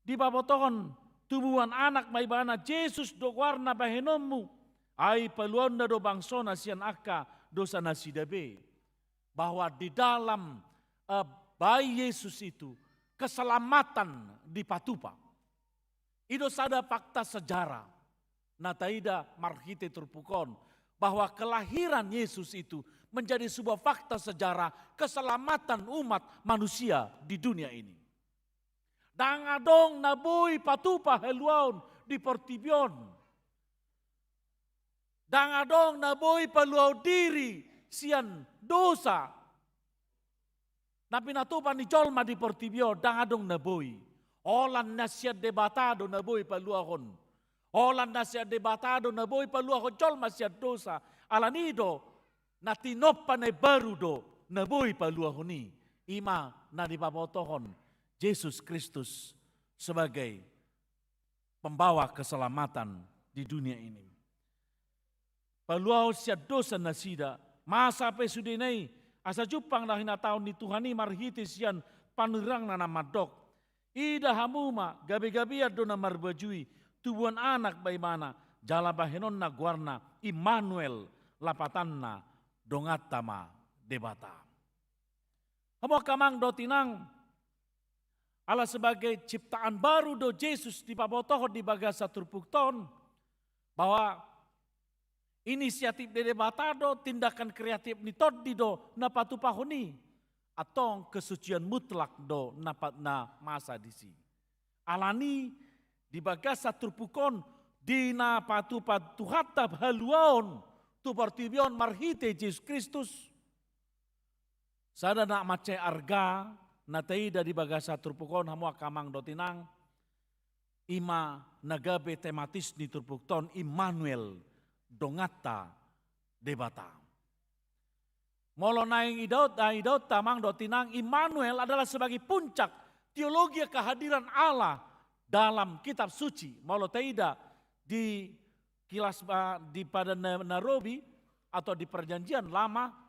dipabotohon, tubuan anak ma ibana, Jesus do goarna bahenonmu, ai paluaonna do bangsona sian angka dosa nasida be. Bahwa di dalam, eh, bayi Yesus itu, keselamatan dipatupa. I do sada fakta sejarah na taida marhite turpuk on, bahwa kelahiran Yesus itu menjadi sebuah fakta sejarah keselamatan umat manusia di dunia ini. Ndang adong na boi patupa haluaon di portibi on. Ndang adong na boi paluahon diri sian dosa na pinatupa ni jolma di portibi on, ndang adong na boi. Holan na sian Debata do na boi paluahon. Holan na sian Debata do na boi paluahon jolma sian dosa. Alani i do, na tinompa na imbaru do na boi paluahon i. I ma na dipabotohon Jesus Kristus sebagai pembawa keselamatan di dunia ini. Paluahon sian dosa nasida, masa pe sudena i, asa jumpang do hinatahon ni Tuhan i marhite sian panurirangna na mandok: Ida hamu ma, gabegabean do na marbaju i, tubuan anak ma ibana, jala bahenonna goarna Immanuel, lapatanna donganta ma Debata. Hamu angka amang dohot inang, ala sebagai ciptaan baru do Jesus dipabotohon di bagasan turpukta on, bahwa inisiatif ni Debata do, tindakan kreatif ni Tondi do na patupahon i. Antong kesucian mutlak do na pa-, na masa disi. Alani i di bagasan turpuk on, di na patupa Tuhanta haluaon tu portibi on marhite Jesus Kristus, Sada na mansai arga na taida di bagasan turpuk on, hamu angka amang dohot inang, i ma na gabe tematis ni turpukta on, Immanuel, donganta Debata. Molo naeng idaon, ah, idaonta amang dohot inang, Immanuel adalah sebagai puncak teologia kehadiran Allah dalam kitab suci. Molo taida di kilas, ah, di Padan Na-, Narobi atau di Perjanjian Lama,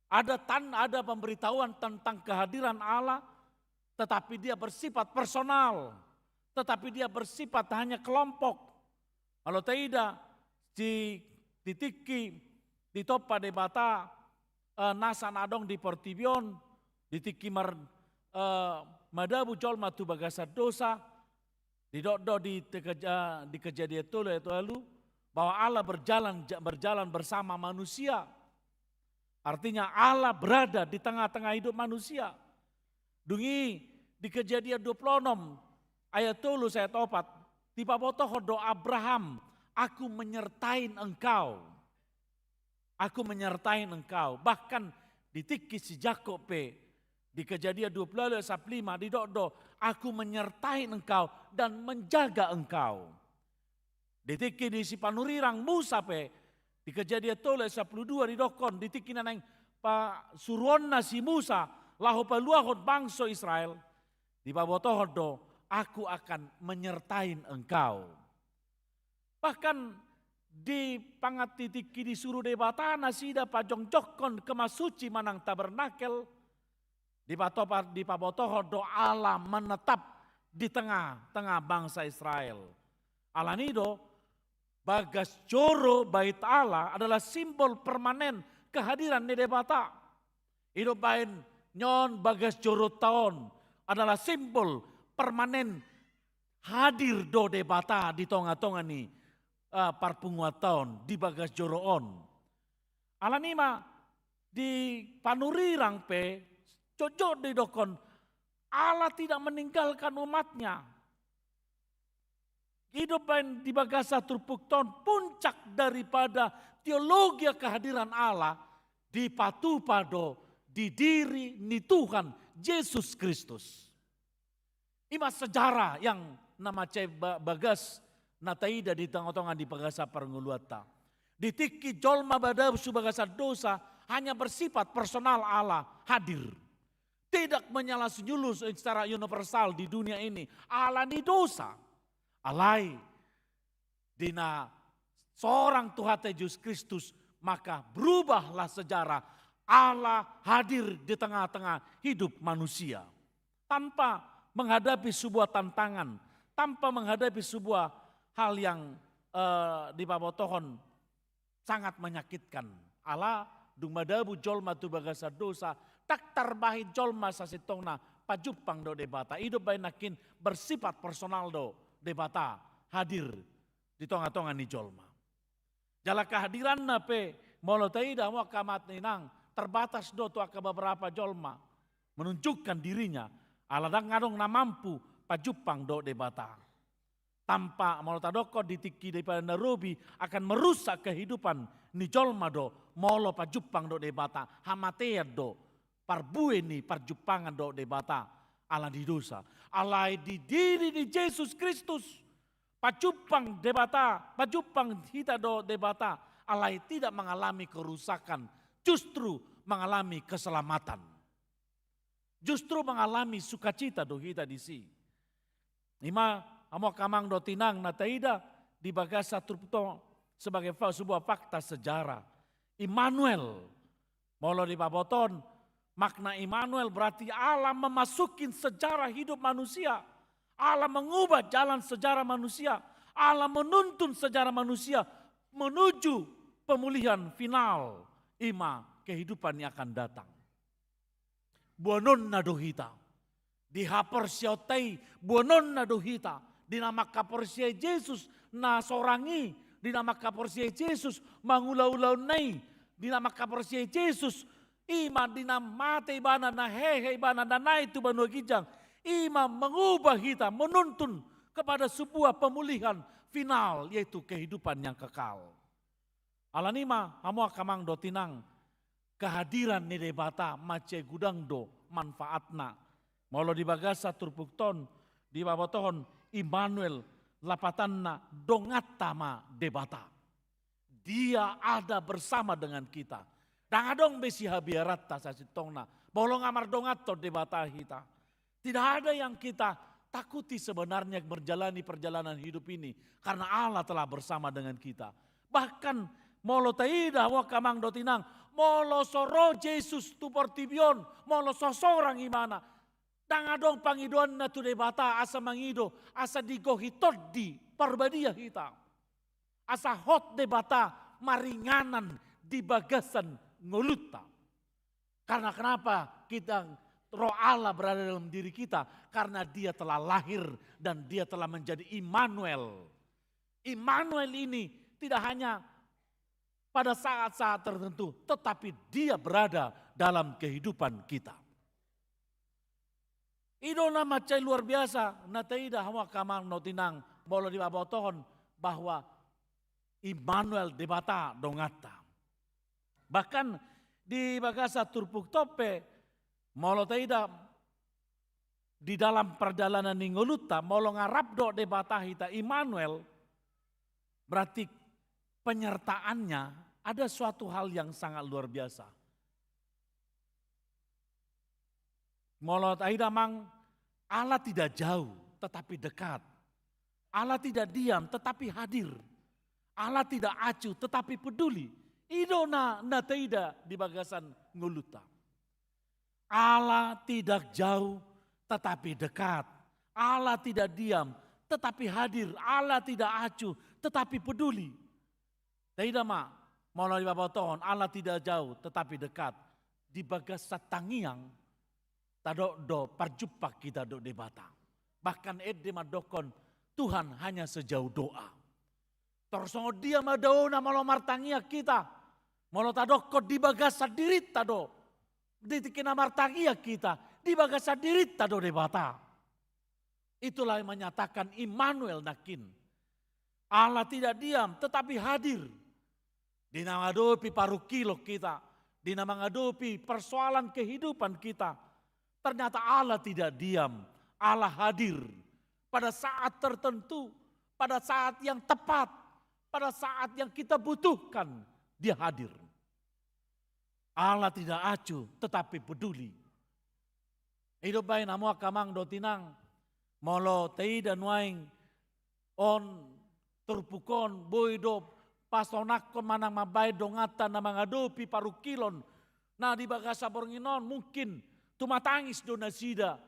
ada tan-, ada pemberitahuan tentang kehadiran Allah, tetapi dia bersifat personal, tetapi dia bersifat hanya kelompok. Molo taida di, di tingki ditompa Debata, eh, nasa na adong di portibi on, di tingki mar-, eh, madabu jolma tu bagasan dosa, didok do di te-, keja-, di Kejadian tolu ayat ualu, bahwa Allah berjalan, berjalan bersama manusia. Artinya Allah berada di tengah-tengah hidup manusia. Dung i di Kejadian dua puluh enam ayat tolu sahat opat, dipabotohon do Abraham, "Aku menyertai engkau. Aku menyertai engkau." Bahkan di tingki si Jakob pe, di Kejadian dua puluh ayat sampulu lima, didok do, "Aku menyertai engkau dan menjaga engkau." Di tingki ni si panurirang Musa pe, di Kejadian tolu ayat sampulu dua didokkon, di tingki na naeng pasuruonna si Musa laho paluahon bangso Israel, dipabotohon do, "Aku akan menyertai engkau." Bahkan di pangan di tingki disuru Debata nasida pajongjongkon kemah suci manang tabernakel, dipatopa-, dipabotohon do Allah menetap di tengah-tengah bangsa Israel. Alani do, bagas joro Bait Allah adalah simbol permanen kehadiran ni Debata. I do umbahen nion bagas joronta on adalah simbol permanen hadir do Debata di tonga-tonga ni, eh, parpunguanta on, di bagas joro on. Alani i ma di panurirang pe jotjot didokkon, Allah tidak meninggalkan umatnya. I do umbahen di bagasan turpukta on, puncak daripada teologia kehadiran Allah dipatupa do di diri ni Tuhan Jesus Kristus. I ma sejarah yang na mansai ba-, bagas na taida di tonga-tonga ni bagasan parngoluanta. Di tingki jolma madabu tu bagasan dosa, hanya bersifat personal Allah hadir. Tidak menyala-, menyulut secara universal di dunia ini. Alani dosa. Alai di na sorang Tuhanta Jesus Kristus, maka berubahlah sejarah. Allah hadir di tengah-tengah hidup manusia. Tanpa menghadapi sebuah tantangan, tanpa menghadapi sebuah hal yang, eh, dipabotohon sangat menyakitkan. Ala dung madabu jolma tu bagasan dosa, ndang tarbahen jolma sasintongna pajumpang dohot Debata. I do umbahen nangkin bersifat personal do Debata hadir di tonga-tonga ni jolma. Jala kehadiranna pe, molo taida hamu angka amang inang, terbatas do tu angka beberapa jolma menunjukkan dirinya, ala ndang adong na mampu pajumpang dohot Debata. Tanpa, molo tadokkon di tingki di Padan Narobi, akan merusak kehidupan ni jolma do molo pajumpang dohot Debata, hamatean do parbue ni parjumpangan dohot Debata ala ni dosa. Alai di diri ni Jesus Kristus, pajumpang Debata, pajumpang hita dohot Debata, alai tidak mengalami kerusakan, justru mengalami keselamatan. Justru mengalami sukacita do hita disi. I ma, hamu angka amang dohot inang, na taida di bagasan turpukta on sebagai fa-, sebuah fakta sejarah. Immanuel, molo dipabotohon makna Immanuel, berarti Allah memasuki sejarah hidup manusia. Allah mengubah jalan sejarah manusia. Allah menuntun sejarah manusia menuju pemulihan final, i ma kehidupan yang akan datang. Boanonna do hita. Di haporseaonta i, boanonna do hita. Di na manghaporseai Jesus na sorang i, di na manghaporseai Jesus mangula-ulaonna i, di na manghaporseai Jesus, i ma di na mate ibana, na hehe ibana, na naeng tu banua ginjang, i ma mengubah hita, menuntun kepada sebuah pemulihan final, yaitu kehidupan yang kekal. Alani i ma, hamu angka amang dohot inang, kehadiran ni Debata mansai godang do manfaatna. Molo di bagasan turpukta on dipabotohon Immanuel, lapatanna donganta ma Debata. Dia ada bersama dengan kita. Ndang adong be sihabiaranta sasintongna molo nga mardonganhon Debata hita. Tidak ada yang kita takuti sebenarnya menjalani perjalanan hidup ini, karena Allah telah bersama dengan kita. Bahkan molo taida, hamu angka amang dohot inang, molo so ro Jesus tu portibi on, molo so sorang ibana, ndang adong pangidoanna tu Debata asa mangido asa digohi Tondi Parbadia hita. Asa hot Debata maringanan di bagasan ngolunta. Karena kenapa kita, Roh Allah berada dalam diri kita? Karena Dia telah lahir dan Dia telah menjadi Immanuel. Immanuel ini tidak hanya pada saat-saat tertentu, tetapi Dia berada dalam kehidupan kita. I do na mansai luar biasa na taida, hamu angka amang dohot inang, molo dipabotohon bahwa Immanuel, Debata donganta. Bahkan di bagasan turpukta on pe, molo taida di dalam perjalanan ni ngolunta, molo nga rap dohot Debata hita, Immanuel, berarti penyertaannya ada suatu hal yang sangat luar biasa. Molo taida, amang, Allah tidak jauh, tetapi dekat. Allah tidak diam, tetapi hadir. Allah tidak acuh, tetapi peduli. I do na, na taida di bagasan ngolunta. Allah tidak jauh, tetapi dekat. Allah tidak diam, tetapi hadir. Allah tidak acuh, tetapi peduli. Taida ma, molo dipabotohon Allah tidak jauh, tetapi dekat. Di bagasan tangiang, tadok do parjumpa hita dohot Debata. Bahkan ende mandokkon, Tuhan hanya sejauh doa. Tor songon dia ma daona molo martangiang hita? Molo tadokkon di bagasan dirinta do. Di tingki na martangiang hita, di bagasan dirinta do Debata. Itulah yang menyatakan Immanuel nangkin. Allah tidak diam, tetapi hadir. Di na mangadopi parungkilon hita, di na mangadopi persoalan kehidupan hita, ternyata Allah tidak diam, Allah hadir. Pada saat tertentu, pada saat yang tepat, pada saat yang kita butuhkan, Dia hadir. Allah tidak acuh, tetapi peduli. I do umbahen, hamu angka amang dohot inang, molo taida nuaeng on, turpuk on, boi do pasonangkon manang mambahen donganta na mangadopi parungkilon na di bagasan borngin on, mungkin tumatangis do nasida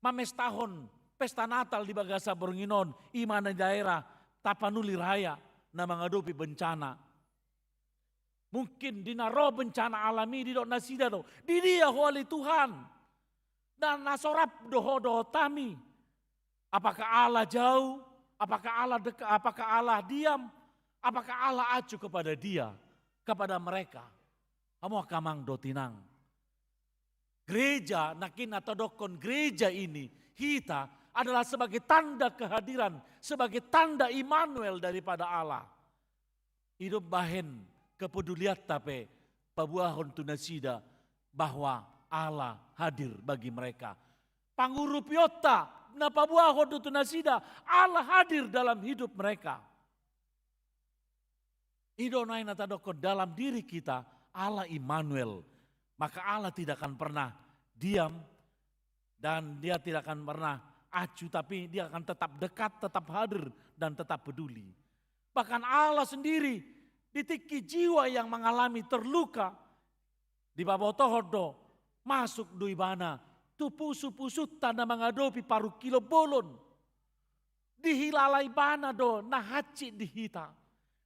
mamestahon pesta Natal di bagasan borngin on, i ma na di daerah Tapanuli Raya na mangadopi bencana. Mungkin di na ro bencana alam i didok nasida do, "Di dia Ho ale Tuhan? Na, na so rap do Ho dohot hami? Apakah Allah jauh? Apakah Allah deka-, apakah Allah diam? Apakah Allah acuh kepada dia, kepada mereka?" Hamu angka amang dohot inang, gereja, nangkin na tadokkon gereja ini, hita, adalah sebagai tanda kehadiran, sebagai tanda Immanuel daripada Allah. I do umbahen kepedulianta pe paboahon tu nasida bahwa Allah hadir bagi mereka. Pangurupionta na paboahon do tu nasida Allah hadir dalam hidup mereka. I do nuaeng na tadokkon dalam diri kita Allah Immanuel. Maka Allah tidak akan pernah diam dan Dia tidak akan pernah acuh, tapi Dia akan tetap dekat, tetap hadir, dan tetap peduli. Bahkan Allah sendiri di tingki jiwa yang mengalami terluka, dipabotohon do, masuk do Ibana tu pusu-pusunta na mangadopi parungkilon bolon. Dihilala Ibana do na hansit di hita.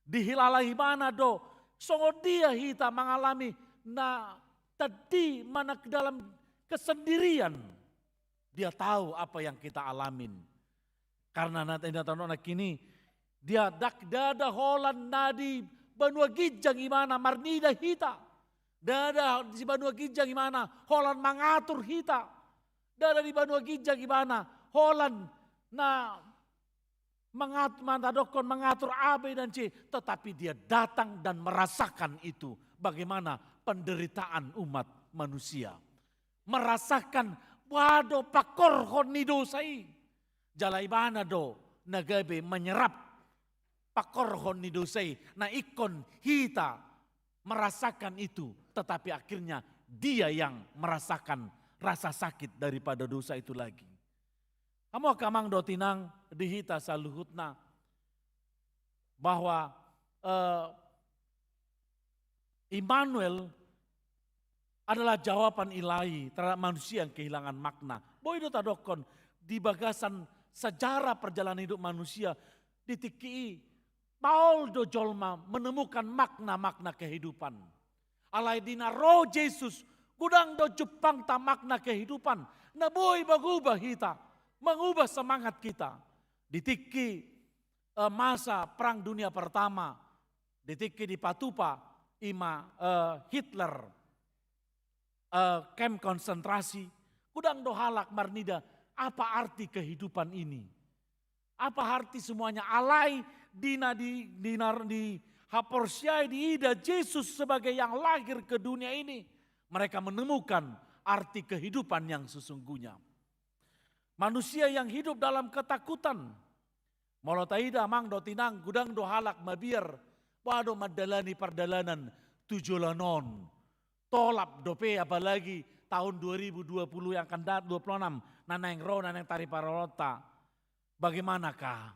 Dihilala Ibana do songon dia hita mangalami na tadi, manang dalam kesendirian. Dia tahu apa yang kita alamin. Karena na, na, na, na kini, dia dak-, ndada holan na di banua ginjang Ibana marnida hita. Ndada di banua ginjang Ibana holan mangatur hita. Ndada di banua ginjang Ibana holan na mangat-, mantadokkon, mangatur A, B, dan C, tetapi Dia datang dan merasakan itu, bagaimana penderitaan umat manusia. Merasakan boha do pangkorhon ni dosa i. Jala ibana do na gabe menyerap pangkorhon ni dosa i, na ingkon hita merasakan itu, tetapi akhirnya dia yang merasakan rasa sakit daripada dosa itu lagi. Hamu angka amang dohot inang, di hita saluhutna, bahwa, eh, Immanuel adalah jawaban ilahi terhadap manusia yang kehilangan makna. Boi do tadokkon, di bagasan sejarah perjalanan hidup manusia, di tingki i maol do jolma menemukan makna-makna kehidupan. Alai di na ro Jesus, godang do jumpangta makna kehidupan na boi mangubah hita, mangubah semangat kita. Di tingki, eh, masa Perang Dunia Pertama, di tingki dipatupa i ma, eh, Hitler, eh, kem konsentrasi, godang do halak marnida, apa arti kehidupan ini? Apa arti semuanya? Alai di na di, di na dihaporseai, diida Jesus sebagai yang lahir ke dunia ini, mereka menemukan arti kehidupan yang sesungguhnya. Manusia yang hidup dalam ketakutan. Molo taida amang dohot inang, godang do halak mabiar, boha do mandalani pardalanan tu joloan on. Tolap dope, apalagi tahun dua ribu dua puluh yang akan dat-, dua puluh enam, na naeng ro, na naeng tariparolonta. Bagaimanakah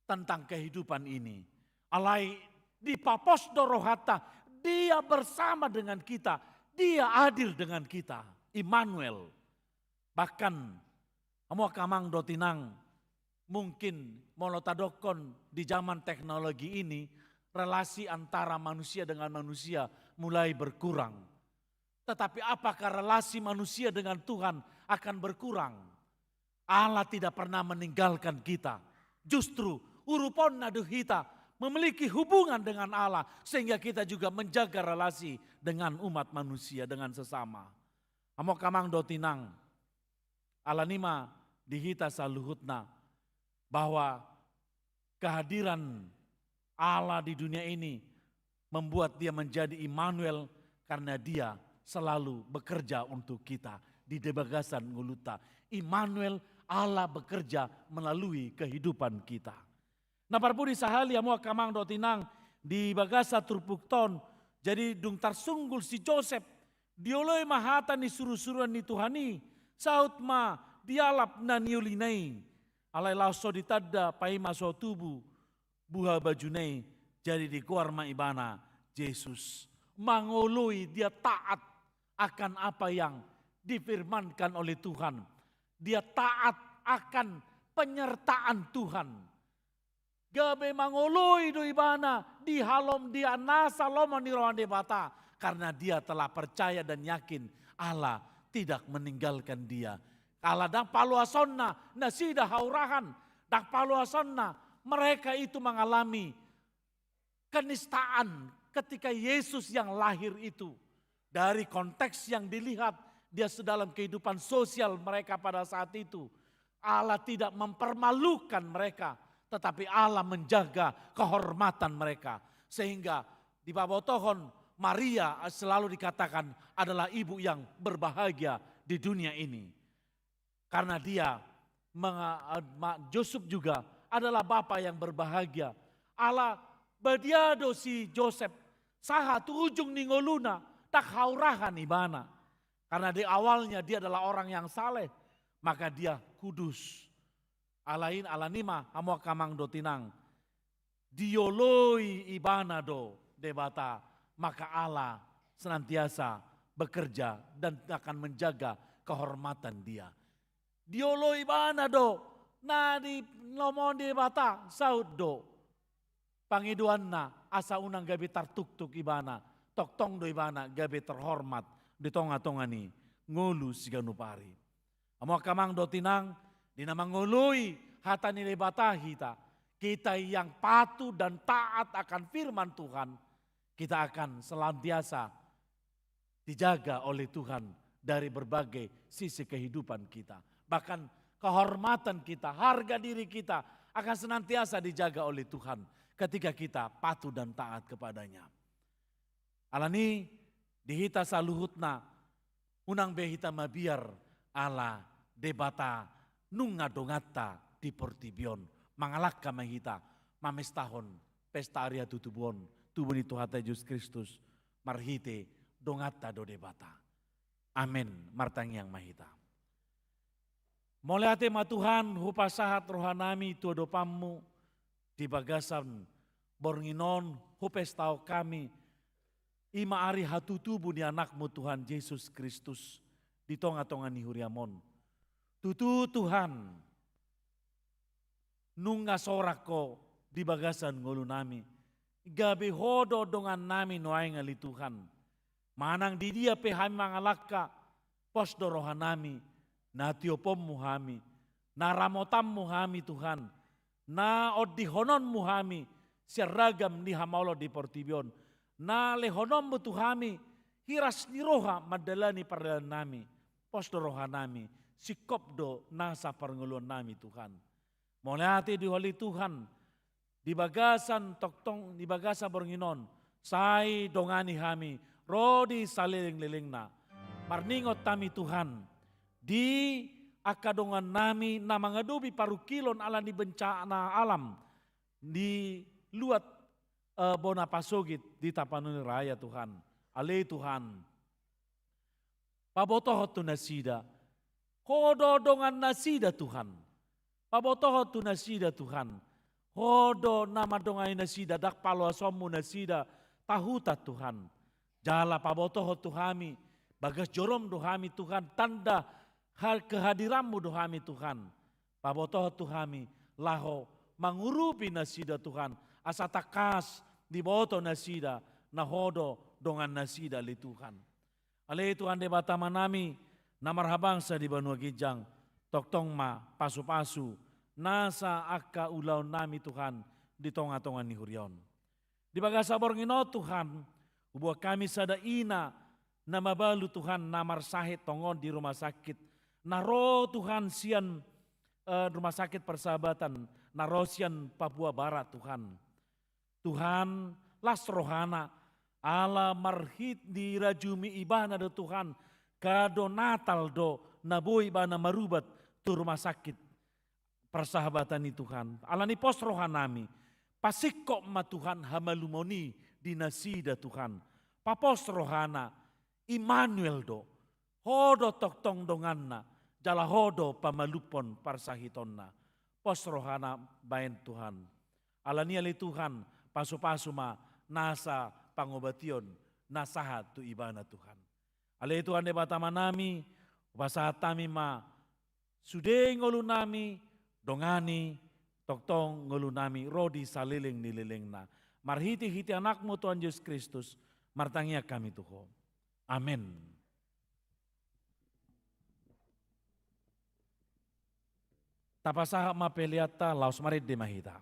tentang kehidupan ini? Alai dipapos do rohanta, Dia bersama dengan kita, Dia hadir dengan kita. Immanuel. Bahkan, hamu angka amang dohot inang, mungkin molo tadokkon di zaman teknologi ini, relasi antara manusia dengan manusia mulai berkurang. Tetapi apakah relasi manusia dengan Tuhan akan berkurang? Allah tidak pernah meninggalkan kita. Justru uruponna do hita memiliki hubungan dengan Allah, sehingga kita juga menjaga relasi dengan umat manusia, dengan sesama. Hamu angka amang dohot inang, alani i ma di hita saluhutna, bahwa kehadiran Allah di dunia ini membuat Dia menjadi Immanuel, karena Dia selalu bekerja untuk kita di, di bagasan ngolunta. Immanuel, Allah bekerja melalui kehidupan kita. Na parpudi sahali, hamu angka amang dohot inang, di bagasan turpukta on, jadi dung tarsunggul si Josep, dioloi ma hata ni surusuruan ni Tuhan i, saut ma dialap na niolina i. Alai laos so ditanda, paima so tubu buha bajuna i, jadi digoar ma ibana Jesus. Mangoloi, dia taat akan apa yang difirmankan oleh Tuhan. Dia taat akan penyertaan Tuhan. Gabe mangoloi do ibana di halom, di nasa lomo ni roha ni Debata, karena dia telah percaya dan yakin Allah tidak meninggalkan dia. Allah ndang paloasonna nasida haurahan, ndang paloasonna mereka itu mengalami kenistaan ketika Yesus yang lahir itu. Dari konteks yang dilihat, dia dalam kehidupan sosial mereka pada saat itu, Allah tidak mempermalukan mereka, tetapi Allah menjaga kehormatan mereka. Sehingga dipabotohon Maria selalu dikatakan adalah ibu yang berbahagia di dunia ini. Karena dia menga-, ma-, Josep juga adalah bapa yang berbahagia. Ala badia do si Josep, sahat tu ujung ni ngoluna, ndang haurahan ibana. Karena di awalnya dia adalah orang yang saleh, maka dia kudus. Alai, alani i ma, hamu angka amang dohot inang, dioloi ibana do Debata, maka Allah senantiasa bekerja dan akan menjaga kehormatan dia. Dioloi ibana do na di lomo ni Debata, saut do pangidoanna asa unang gabe tartuktuk ibana, tongtong do ibana gabe terhormat di tongatonga ni ngolu siganup ari. Hamu angka amang dohot inang, di na mangoloi hata ni Debata hita, kita yang patuh dan taat akan firman Tuhan, kita akan senantiasa dijaga oleh Tuhan dari berbagai sisi kehidupan kita. Bahkan kehormatan kita, harga diri kita akan senantiasa dijaga oleh Tuhan ketika kita patuh dan taat kepada-Nya. Alani i di hita saluhutna, unang be hita mabiar ala Debata nunga donganta di portibi on. Mangalangka ma hita mamestahon pesta ari hatutubuon tubu ni Tuhanta Jesus Kristus marhite donganta do Debata. Amen. Martangiang ma hita. Mauliate ma Tuhan, hupasahat rohanami tu adopanmu di bagasan borngin on hupestahon hami, i ma ari hatutubu ni Anakmu Tuhan Jesus Kristus di tonga-tonga ni huriam on. Tutu Tuhan, nunga sorak Ho di bagasan ngolunami. Gabe Ho do dongannami nuaeng ale Tuhan. Manang di dia pe hami mangalangka, pos do rohanami, na tioponmu hami, na ramotanmu hami Tuhan, na ondihononmu hami sian ragam ni hamaolon di portibi on, na lehononmu tu hami hiras ni roha mandalani pardalanannami, pos do rohanami, singkop do nasa parngoluonnami Tuhan. Mauliate di Ho ale Tuhan, di bagasan tongtong, di bagasan borngin on, sai dongani hami ro di saleleng-lelengna. Marningot hami Tuhan, di angka dongannami na mangadopi parungkilon ala ni bencana alam di luat, eh, bona pasogit di Tapanuli Raya Tuhan. Ale Tuhan, pabotohon tu nasida, Ho do dongannasida Tuhan. Pabotohon tu nasida Tuhan, Ho do na mandongani nasida, ndang paloasonmu nasida tahutan Tuhan. Jala pabotohon tu hami, bagas jorom do hami Tuhan, tanda ha-, kehadiranmu do hami Tuhan. Pabotohon tu hami, laho mangurupi nasida Tuhan, asa tangkas diboto nasida, na Ho do dongannasida ale Tuhan. Ale Tuhan Debata Amanami, na marhabangsa di banua ginjang, tongtong ma pasu-pasu nasa angka ulaonnami Tuhan di tonga-tonga ni huria on. Di bagasan borngin on Tuhan, huboan hami sada ina na mabalu Tuhan na marsahit tongon di rumah sakit, na ro Tuhan sian, eh, Rumah Sakit Persahabatan, na ro sian Papua Barat Tuhan. Tuhan, las rohana, ala marhite dirajumi ibana do Tuhan, kado Natal do na boi ibana marubat tu Rumah Sakit Persahabatan i Tuhan. Alani pos rohanami, pasingkop ma Tuhan hamalumon i di nasida Tuhan. Papos rohana, Immanuel do, Ho do tongtong donganna, jala Ho do pamalumhon parsahitonna. Pos rohana baen Tuhan. Alani i ale Tuhan, pasu-pasu ma nasa pangobation na sahat tu ibana Tuhan. Ale Tuhan Debata Amanami, hupasahat hami ma sude ngolunami, dongani tongtong ngolunami ro di saleleng ni lelengna. Marhite-hite Anakmu Tuhan Jesus Kristus, martangiang hami tu Ho. Amen. Tapasahat ma peleanta, laos marende ma hita.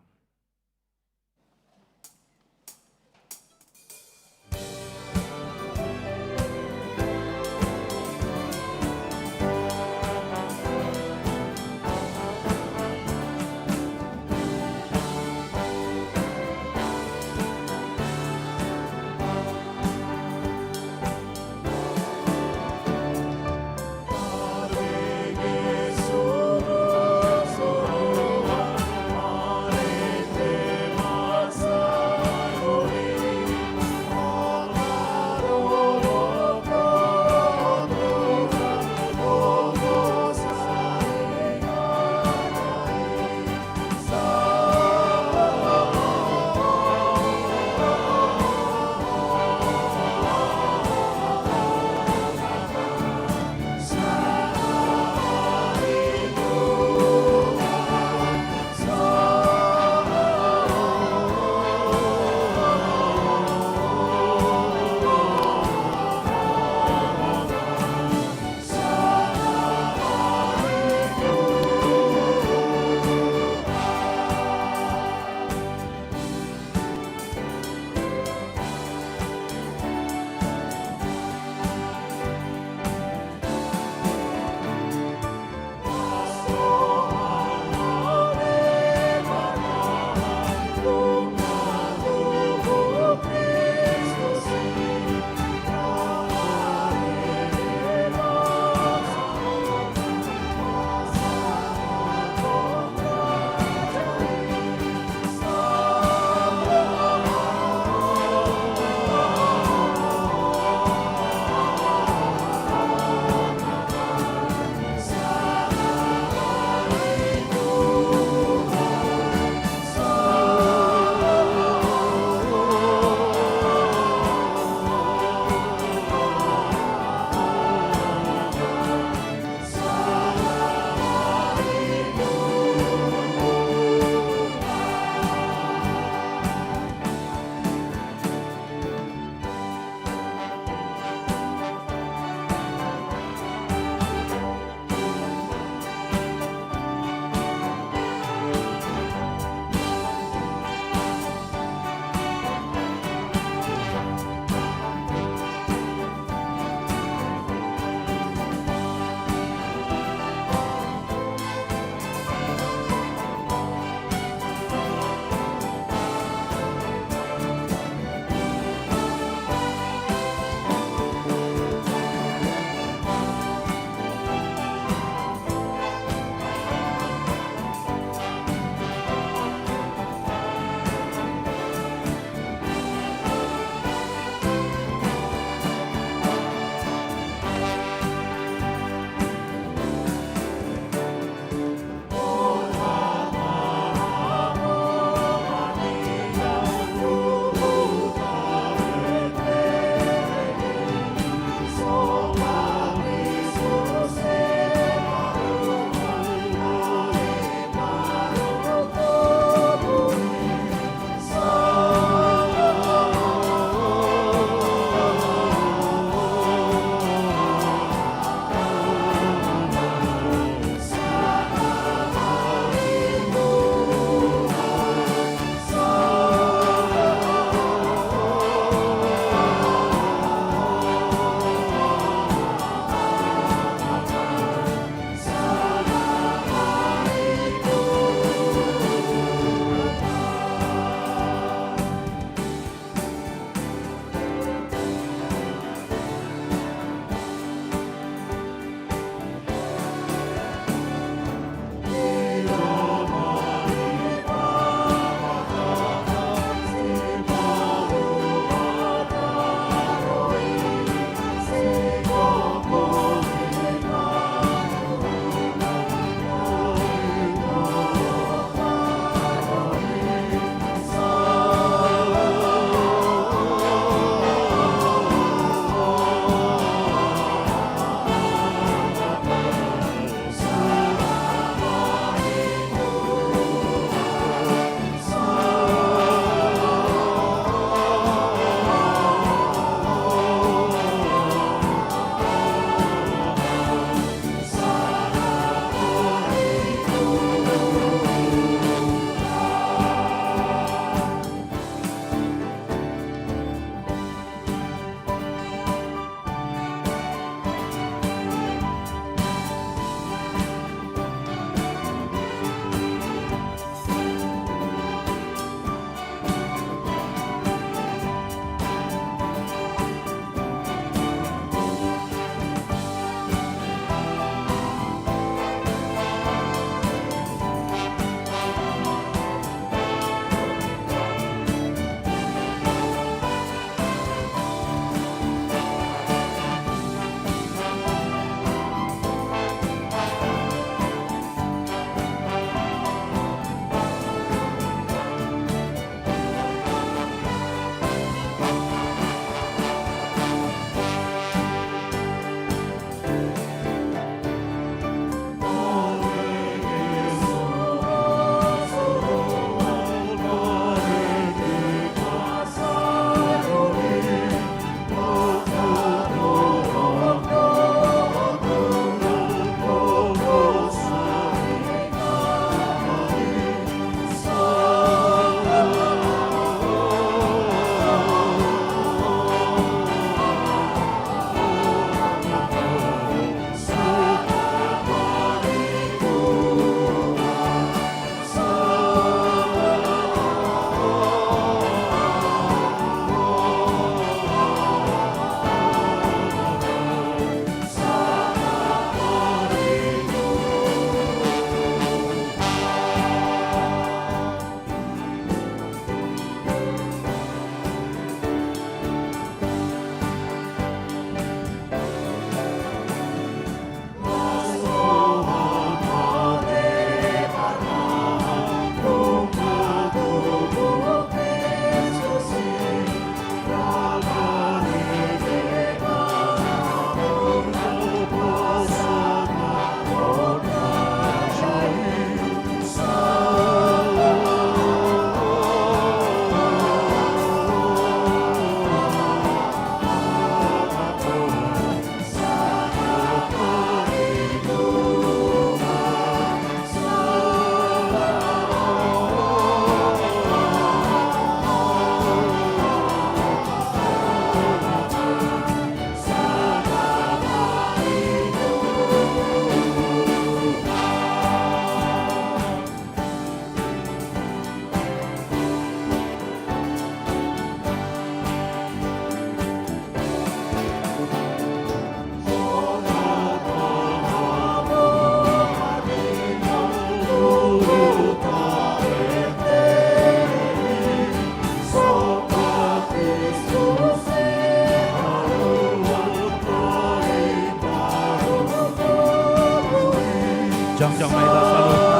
Jongjong ma hita saluhutna.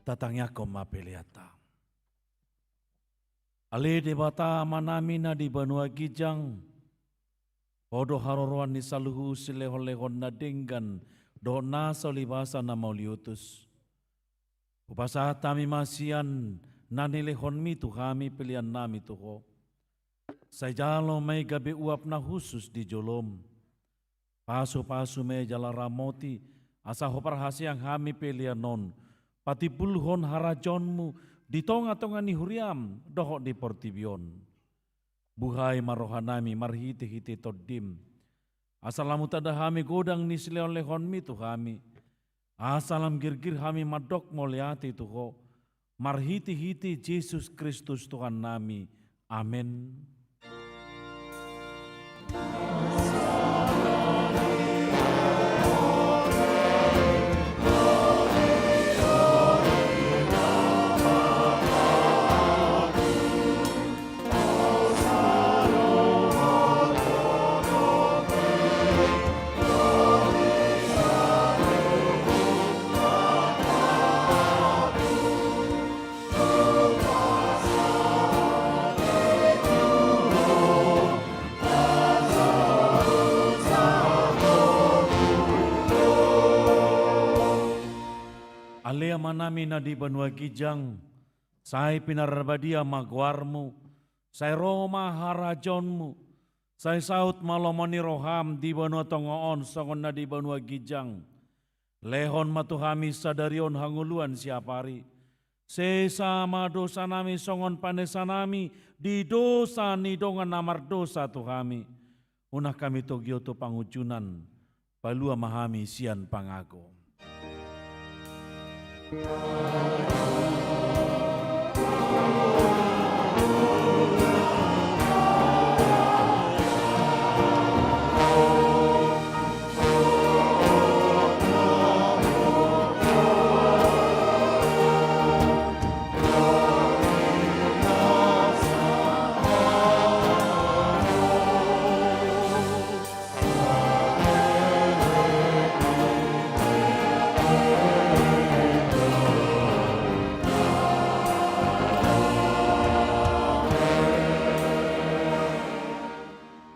Tatangiangkon ma peleanta. Ale Debata Amanami na di banua ginjang, Ho do haroroan ni saluhut silehonlehon na denggan dohot nasa ulibasa na mauliutus. Hupasahat hami ma sian na nilehonmi tu hami peleannami tu Ho. Sai jalo ma i gabe uap na hushus di jolom. Pasupasu ma i jala ramoti, asa huparhaseang hami pelean on patimbulhon harajaonmu di tongatonga ni huriam dohot di portibi on. Buhai ma rohanami marhitehite Tondim, asa lam hutanda hami godang ni silehonlehonmi tu hami, asa lam girgir hami mandok mauliate tu Ho, marhitehite Jesus Kristus Tuhannami. Amen. Ale Amanami na di banua ginjang, sai pinarbadia ma goarmu, sai ro ma harajaonmu, sai saut ma lomo ni roham di banua tonga on songon na di banua ginjang. Lehon ma tu hami sadari on hangoluan siapari. Sesa ma dosanami songon panesanami di dosa ni dongan na mardosa tu hami. Unang hami togihon tu pangunjunan, palua ma hami sian pangago.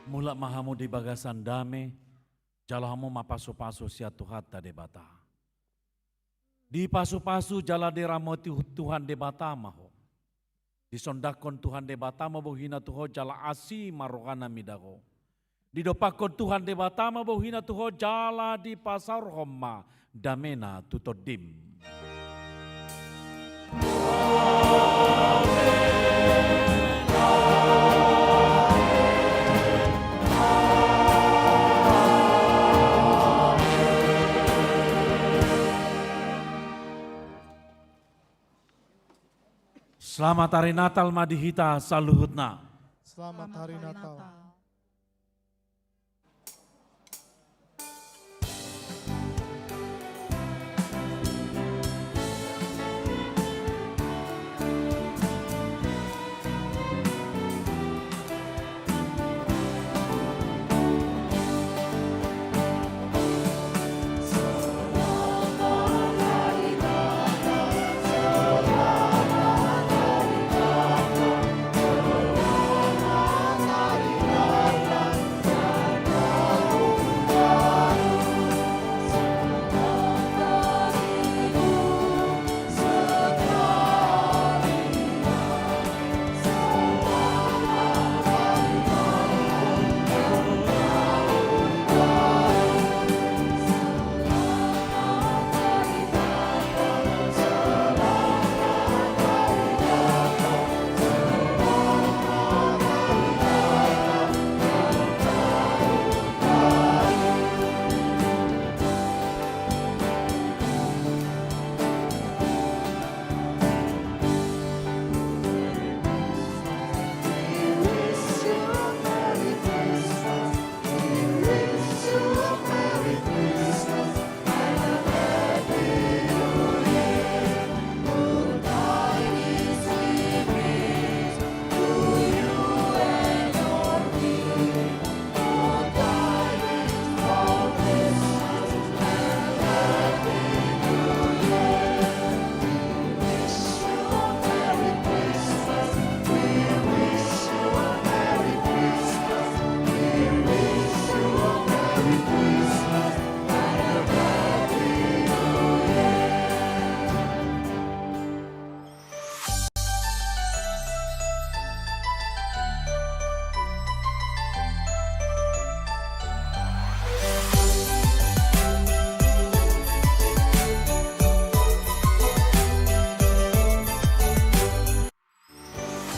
Mulak ma hamu di bagasan dame, jalo hamu ma pasupasu sian Tuhanta Debata. Dipasupasu jala diramoti Tuhan Debata ma ho. Disondangkon Tuhan Debata ma bohina tu ho jala asi ma rohana mida ho. Didompakkon Tuhan Debata ma bohina tu ho jala dipasaorhon ma damena tu tondim. Selamat Hari Natal ma di hita saluhutna. Selamat Hari Natal.